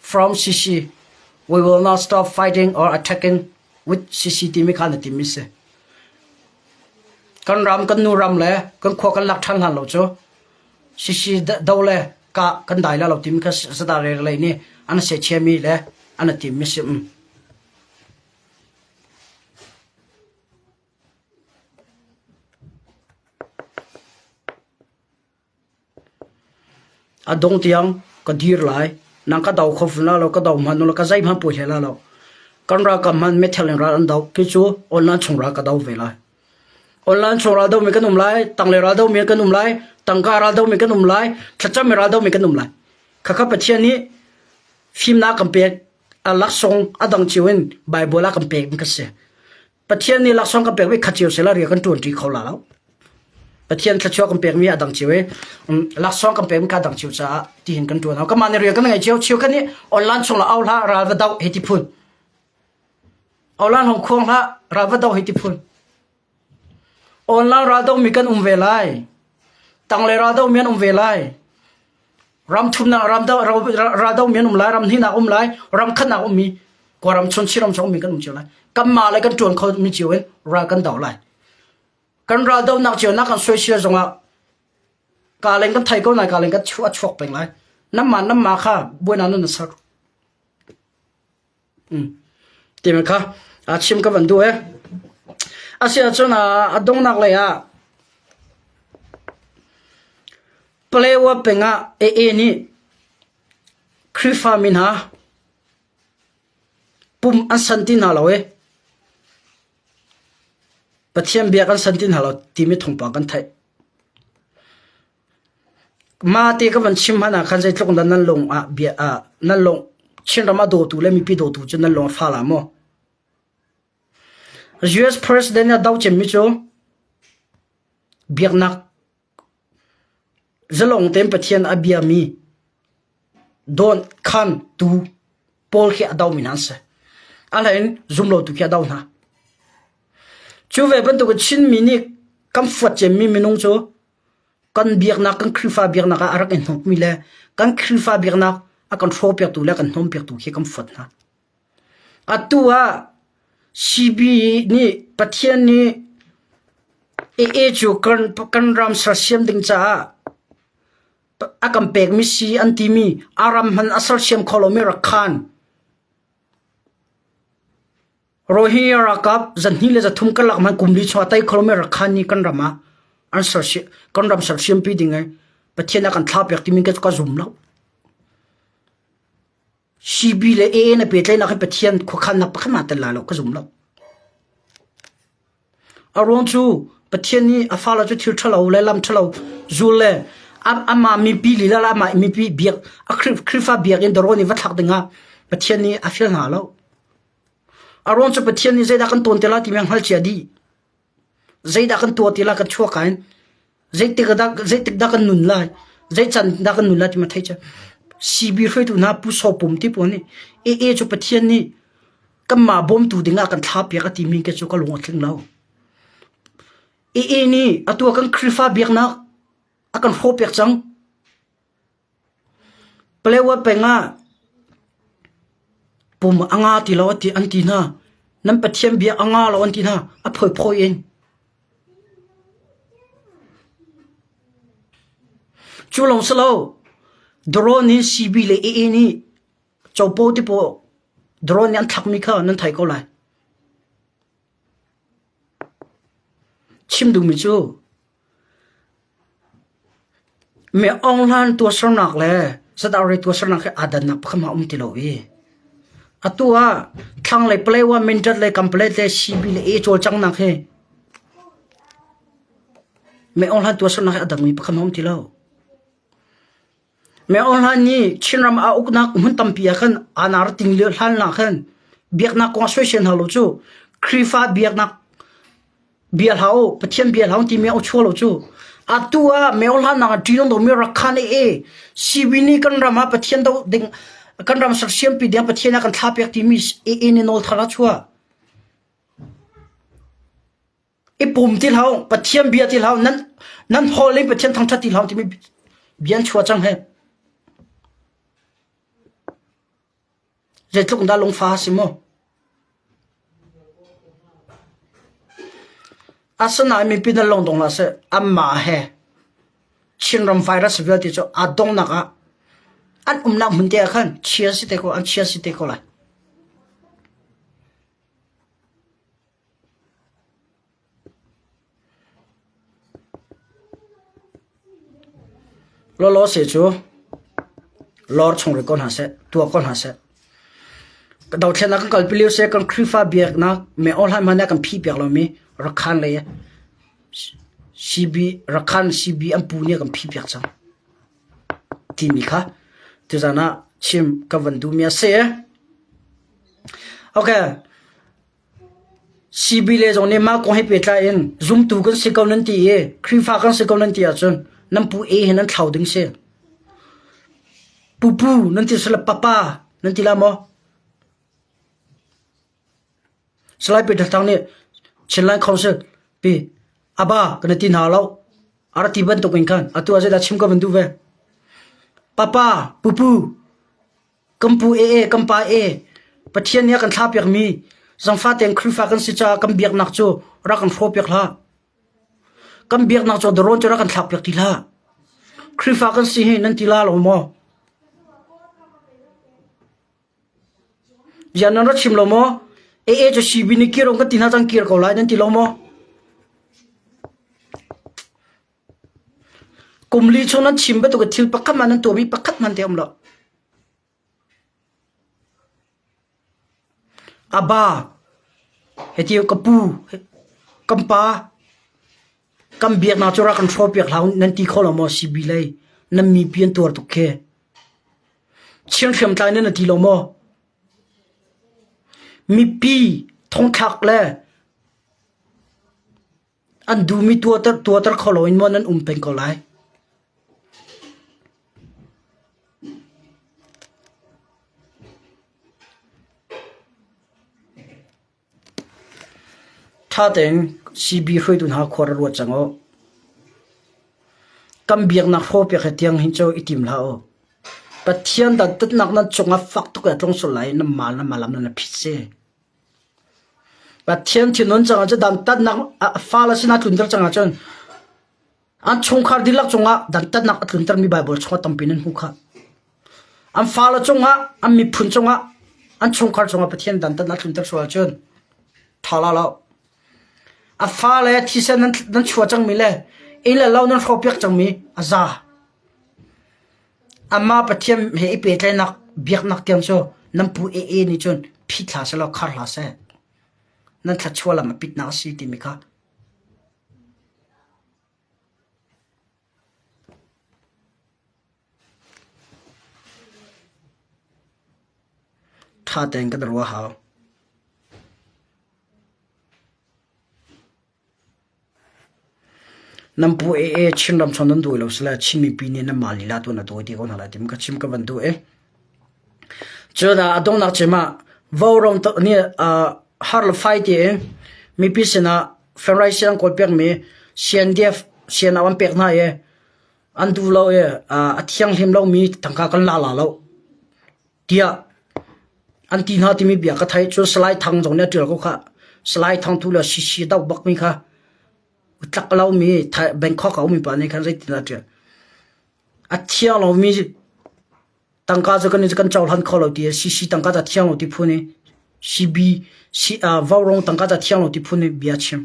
from CC we will not stop fighting or attacking with CC ti mi kha na ti mi se. Kan ram kan nu ram le kan khua kan lak than hlan lo chu Sisi do le ka kan dai la lo timi kha sada re lei nih an se chiami le an tim mi si um. A dong tiang ka dir lai nang ka do kho fun la lo ka do hman lo ka zai hman pui hle la lo kan ra kam hman methel in ral an do ki chu online chung ra ka do ve lai Online chung ral domi kan um lai, tanglei ral domi kan um lai, tangka ral domi kan um lai, thlacam ral domi kan um lai. Khakha Pathian nih fimnak kan pek, a laksawng a dang cio in Bible ah kan pek mi ka si. Pathian nih laksawng kan pek mi khat cio sela ria kan ṭuan ṭi kho la lo. Pathian thluachuah kan pek mi a dang cio i laksawng kan pek mi ka dang cio caah tihin kan ṭuan. Kamah nih ria kan ngei cio, cio kan nih online chung la au hlah ral va doh hei ti phun. Online hong khuang hlah, ral va do hei ti phun. Online ral do mi kan um ve lai. Tanglei ral do mi an um ve lai. Ram thumnak ram do ral do mi an um lai, ram hnihnak um lai, ram khatnak um mi, Kawlram chun Chinram chung mi kan um cio lai. Kanmah le kan ṭuan kho mi cio in ral kan do lai. Kan ral donak cio nak kan soisel zongah ka leng kan thei ko nai ka leng kan chuah chuak peng lai. Namma namma kha buaina nan ser. Timi kha a chim ka van duh e. Asiahcun a donghnak lei ah Palewa peng ah AA nih Khrihfa mi hna pum an san ti hna lo i Pathian biak an san ti hna lo timi thawngpang kan theih. Mah ti ka van chim hmanh ah khan zeitluk dah nan lung ah bia ah nan lung Chinram a dawtu le mipi dawtu cu nan lung a fa la maw? US President a do cemmi cu biaknak zalong tein Pathian a biami dawn khan tu pawl khi a domi hna an si. A hlei in zumlotu khi a do hna. Cu ve bantuk in Chinmi nih kan fuat cemmi minung cu kan biaknak kan Khrihfa biaknak ah a rak i hnukmi le kan Khrihfa biaknak a kan hrawhpiaktu le a kan hnawmpiaktu khi kan fuat hna. Atu ah CB nih Pathian nih AA cu kan, kan ram sersiam ding caah a kan pekmi si an timi a ram hman a sersiam kho lomi rak khan Rohingya ralkap zahnih le zathum karlak hmanh kum li chung ah tei kho lomi Rakhine nih kan ram ah an sersiam kan ram sersiampi ding i Pathian a kan thlahpiak timi ka ka zum lo. CB le AA na pehtlaihnak hi Pathian khuakhannak pakhat ma tel lai lo ka zum lo. A ruang cu Pathian nih a fale cu thil ṭhalo le lam ṭhalo zul le amah mipi lila le amah mipi biak a Khrihfa biakinn dawr nih va thlak dingah Pathian nih a fial hna lo. A ruang cu Pathian nih zeidah kan tawn te lai timi a hngalh cia dih. Zeidah kan tuah ti lai kan chuak in zeitik dah zeitik dah kan nun lai zei can dah kan nun lai timi a theih cia. CB hruaitu hna Pu Saw Pum ti pawl nih AA cu Pathian nih kanmah bawmtu dingah kan thlapiak a timi ke cu ka lung a tling lo. AA nih atu ah kan Khrihfa biaknak a A kan hrawh piak cang. Palewa peng ah pum a nga ti lo ti an ti hna. Nan Pathian bia a nga lo an ti hna. A phoi in. Cu lawng si lo, drone in CB le AA nih copo ti paw drone nih an thlakmi kha nan thei ko lai. Chim duhmi cu Mi Aung Hlan tuahsernak le Sadauri tuahsernak hi aa dannak pakhat hmanh a um ti lo i atu ah thlanglei Palawa Mindat le Kanpalet le CB le A cawlcanghnak hi Mi Aung Hlan tuahsernak hi a dangmi pakhat hmanh a um ti lo. Mi Aung Hlan nih Chinram a uknak hmun tampi ah khan aa ting lio hlan ah khan biaknak kong a soisel hna lo cu Khrihfa biaknak Bia hlah u, Pathian bia hlah u timi a chuah lo cu. Atu ah meo hlannak ah ṭih domi Rakhan e CB nih kan ram ah Pathian do ding kan ram sersiampi ding Pathian a kan thla piak timi AA nih nawl thar a chuah. I pum ti hlah u, Pathian bia ti hlah u, nan nan hawl in Pathian thangṭhat ti hlah u timi bia an chuah cang he. Zeitluk dah lungfa a si mu. Asinain mipi nan lung dong hlah seh, anmah he Chinram virus vialte cu aa donghnak ah an umnak hmun te ah khan chia si te ko an chia si te ko lai. Lawlaw se cu lawr chung rih ko hna seh, tuah ko hna seh. Dothlennak kan kalpi lio seh, kan Khrihfa biaknak me awhlan hmanh ah kan phih piak lomi Rakhan lei CB Rakhan CB an pu nih a kan phih piak cang. Timi kha tuzan ah chim ka van duhmi a si. Okay. CB le zong nih mah kong he pehtlai in zumtu kan si ko nan ti i Khrihfa kan si ko nan ti ahcun nan pu A he nan thlau ding si. Pupu nan ti sila papa nan ti la maw? Salai Peter Thang nih Chinland Council pi aba kan ti hna lo. Ara ti bantuk in khan atu ah zeidah chim ka van duh ve. Papa, pupu, Kan pu ee, kan pa ee, Pathian nih a kan thlahpiakmi zangfah tein Khrihfa kan si caah kan biaknak cu rak kan hrawhpiak hlah. Kan biaknak cu darawn cu rak kan thlakpiak ti hlah. Khrihfa kan si hi nan ti la lo maw? Bia nan rak chim lo maw? Ee cu CB nih kir kan ti hna cang kir ko lai nan ti lo maw? Kum li chung nan chim bantuk in thil pakhat hmanh nan tuahmi pakhat hmanh te a um lo. Aba, hiti ka pu, kan pa, kan biaknak cu rak kan hrawhpiak hlah u nan ti kho lo maw CB lei nan mipi an tuar tuk khi. Chin hriamtlai nan ti lo maw? Mipi thongthlak le An duhmi tuahter kho loin maw nan um peng ko lai? Ṭha tein CB hruaitu hna khua ra ruat cang u. Kan biaknak hrawhpiak hi tiang hin cu i tim hlah u. Pathian dantatnak nan cungah fak tuk in a tlung sual lai i nan mal nan malam nan phit si. Pathian thinhun cang ahcun dantatnak a fale sinah tlunter cang ahcun an chungkhar dihlak cungah dantatnak a tluntermi Baibal chungah tampi nan hmuh khah. An fale cungah, an miphun cungah, an chungkhar cungah Pathian dantatnak a tlunter sual ahcun ṭha la lo. A fale thisen nan, nan chuah cangmi le inn le lo nan hrawhpiak cangmi a za. Amah Pathian he i pehtlaihnak biaknak tiang cu nan pu AA nih cun phit hlah sehlaw khar hlah seh. Nan thluachuah lam a pitnak a si timi kha ṭha tein kan ruah hau. Nan pu ee Chinram chung nan duh lo sile Chin mipi nih nanmah lila tu na dawi te ko hna lai timi ka chim ka van duh i. Cun a donghnak cem ah vaurawng nih har le fai tiin mipi sinah February an kawl piakmi CNDF CNO an pek hna i. An duh lo i a thianghlim lomi tangka kan la la lo tiah an ti hna timi bia ka theih. Cun Salai Thang zong nih a ṭial ko khah. Salai Thang tu le CC doh bakmi kha tlak lomi Bangkok a ummi pa nih khan zeitin a ṭial. A thiang lomi tangka cu kan kan cohlan kho lo ti CC tangka ca thiang lo ti phun i CB Vaurawng tangka ca thiang lo ti phun i bia chim.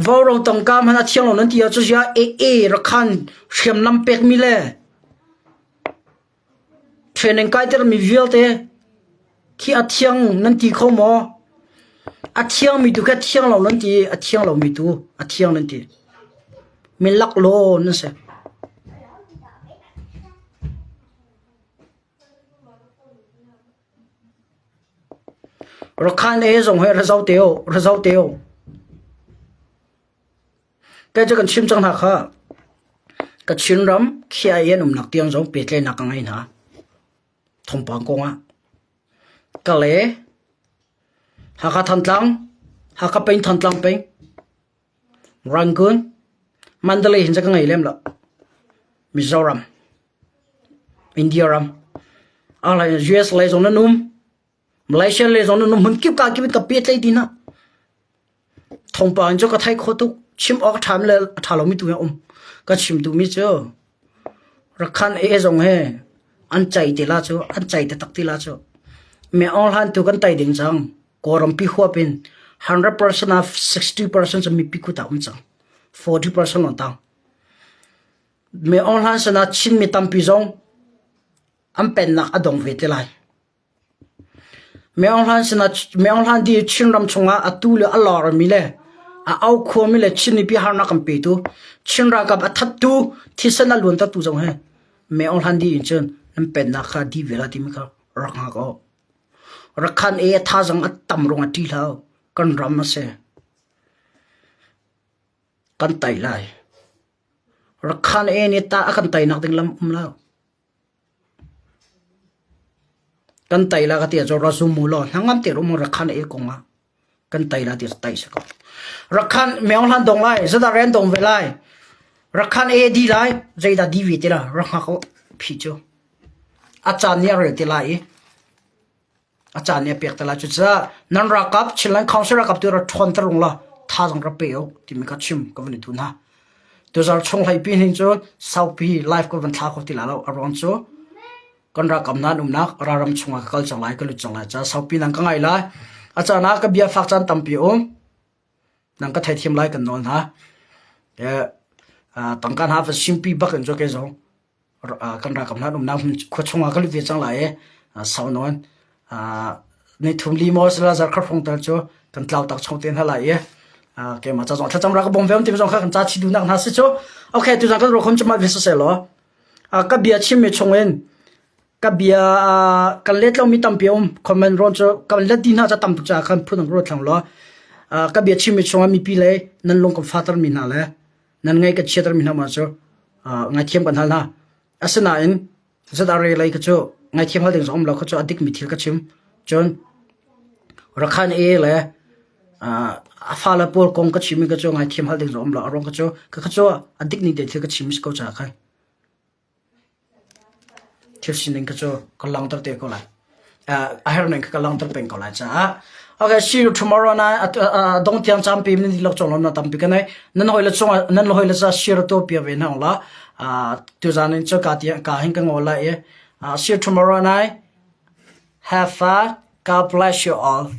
Vaurawng tangka hmanh a thiang lo nan ti ahcun ziah AA rakhan hriamnam pekmi le training kaitermi vialte khi a thiang nan ti kho maw? A thiangmi tu khi a thiang lo nan ti i a thiang lomi tu a thiang nan ti. Mi laklaw nan si. Rakhan e zong he ra zo te u, ra zo te u. Kei cu kan chim cang hna kha. Ka Chinram KIA an umnak tiang zong pehtlaihnak ka ngei hna. Thawngpang kong ah. Kale, Hakha Thantlang, Hakha peng Thantlang peng, Rangoon, Mandalay hin cu ka ngei lem lo. Mizoram, India ram, US lei zong nan um, Malaysia lei zong nan um, hmun kip ka kip in ka pehtlaih dih hna. Thawngpang cu ka thei kho tuk. Chim awk a ṭha le a ṭha lomi tu hi a um. Ka chim duhmi cu Rakhan e zong he an cei te la cu, an cei taktak ti la cu. Me Aung Hlan tu kan tei ding cang. Kawlrampi huap in 100% ah 60% cu mipi kut ah um cang. 40% lawng tang. Me Aung Hlan sinah Chinmi tampi zong an pennak a dong ve te lai. Me Aung Hlan sinah Me Aung Hlan di Chinram chungah atu le a lormi le a au khuami le Chin mipi harnak an petu Chin ralkap a thattu thisen a luantertu zong hi Me Aung Hlan di in cun nan pennak kha di ve la timi kha rak hngak awk. Rakhan e a thazang a tam rung a ṭi hlah kan ram a si. Kan tai lai. Rakhan e nih ta a kan tainak ding lam um lo. Kan tai la ka ti ahcun ra zum u law hnangam te rum rakhan e kong ah kan tai la ti tai si ko. Rakhan meong hlan dong lai zada ren dong ve lai. Rakhan e di lai zeidah di ve ti la rak hngak u phi cu. A caan nih a rel ti lai i a caan nih a pek te lai. Cucaah nan ralkap Chinland Council ralkap tu ra ṭhawn ter rung law thazaang ra pe u timi ka chim ka van i duh hna. Tuzarh chung hlei pi hin cu saupi live ka van thla kho ti lai lo. A ruang cu kan ralkap nan umnak ralram chungah ka kal cang lai ka lut cang lai caah saupi nan ka ngaih lai. A caan ah ka bia fak caan tampi um. Nang ka theithiam lai kan nawl hna. Tangka hna va simpi bak in cu kei zong kan ralkap hna umnak hmun khua chungah ka lut ve cang lai i sau nawn ni thum li maw sila zarkhat hrawng tal cu kan tlau tak chung te hna lai i keimah ca zong thlacam ra ka bawm ve um ti zong kha kan ca chi duhnak hna si cu okay tuzan kan ruakhom cu mah ve siseh law ka bia chimmi chungin ka bia kan let lomi tampi um comment rawn cu kan let dih hna ca tam tuk caah khan phun ang ruat thlang law ka bia chimmi chungah mipi le nan lung kan fater mi hna le nan ngaih ka chiater mi hna ma cu ngaithiam kan hal hna. Asinain ZRA lei kha cu ngaithiam hal ding zong um lo kha cu a dikmi thil ka chim. Cun Rakhan E le a fale pawl kong ka chimmi kha cu ngaithiam hal ding zong um lo. A ruang kha cu kha cu a dik ning te thil ka chim si ko caah khan. Thil sining kha cu ka langhter te ko lai. A herning kha ka langhter peng ko lai caah. Okay, see you tomorrow night. Dong tiang campi nan dilak chong na tampi ka nei. Nan hoi le chung nan hoi le cha share to pia ve na la. Tu zan in chu ka ti ka hin ka ngol la e. See you tomorrow night. Have fun. God bless you all.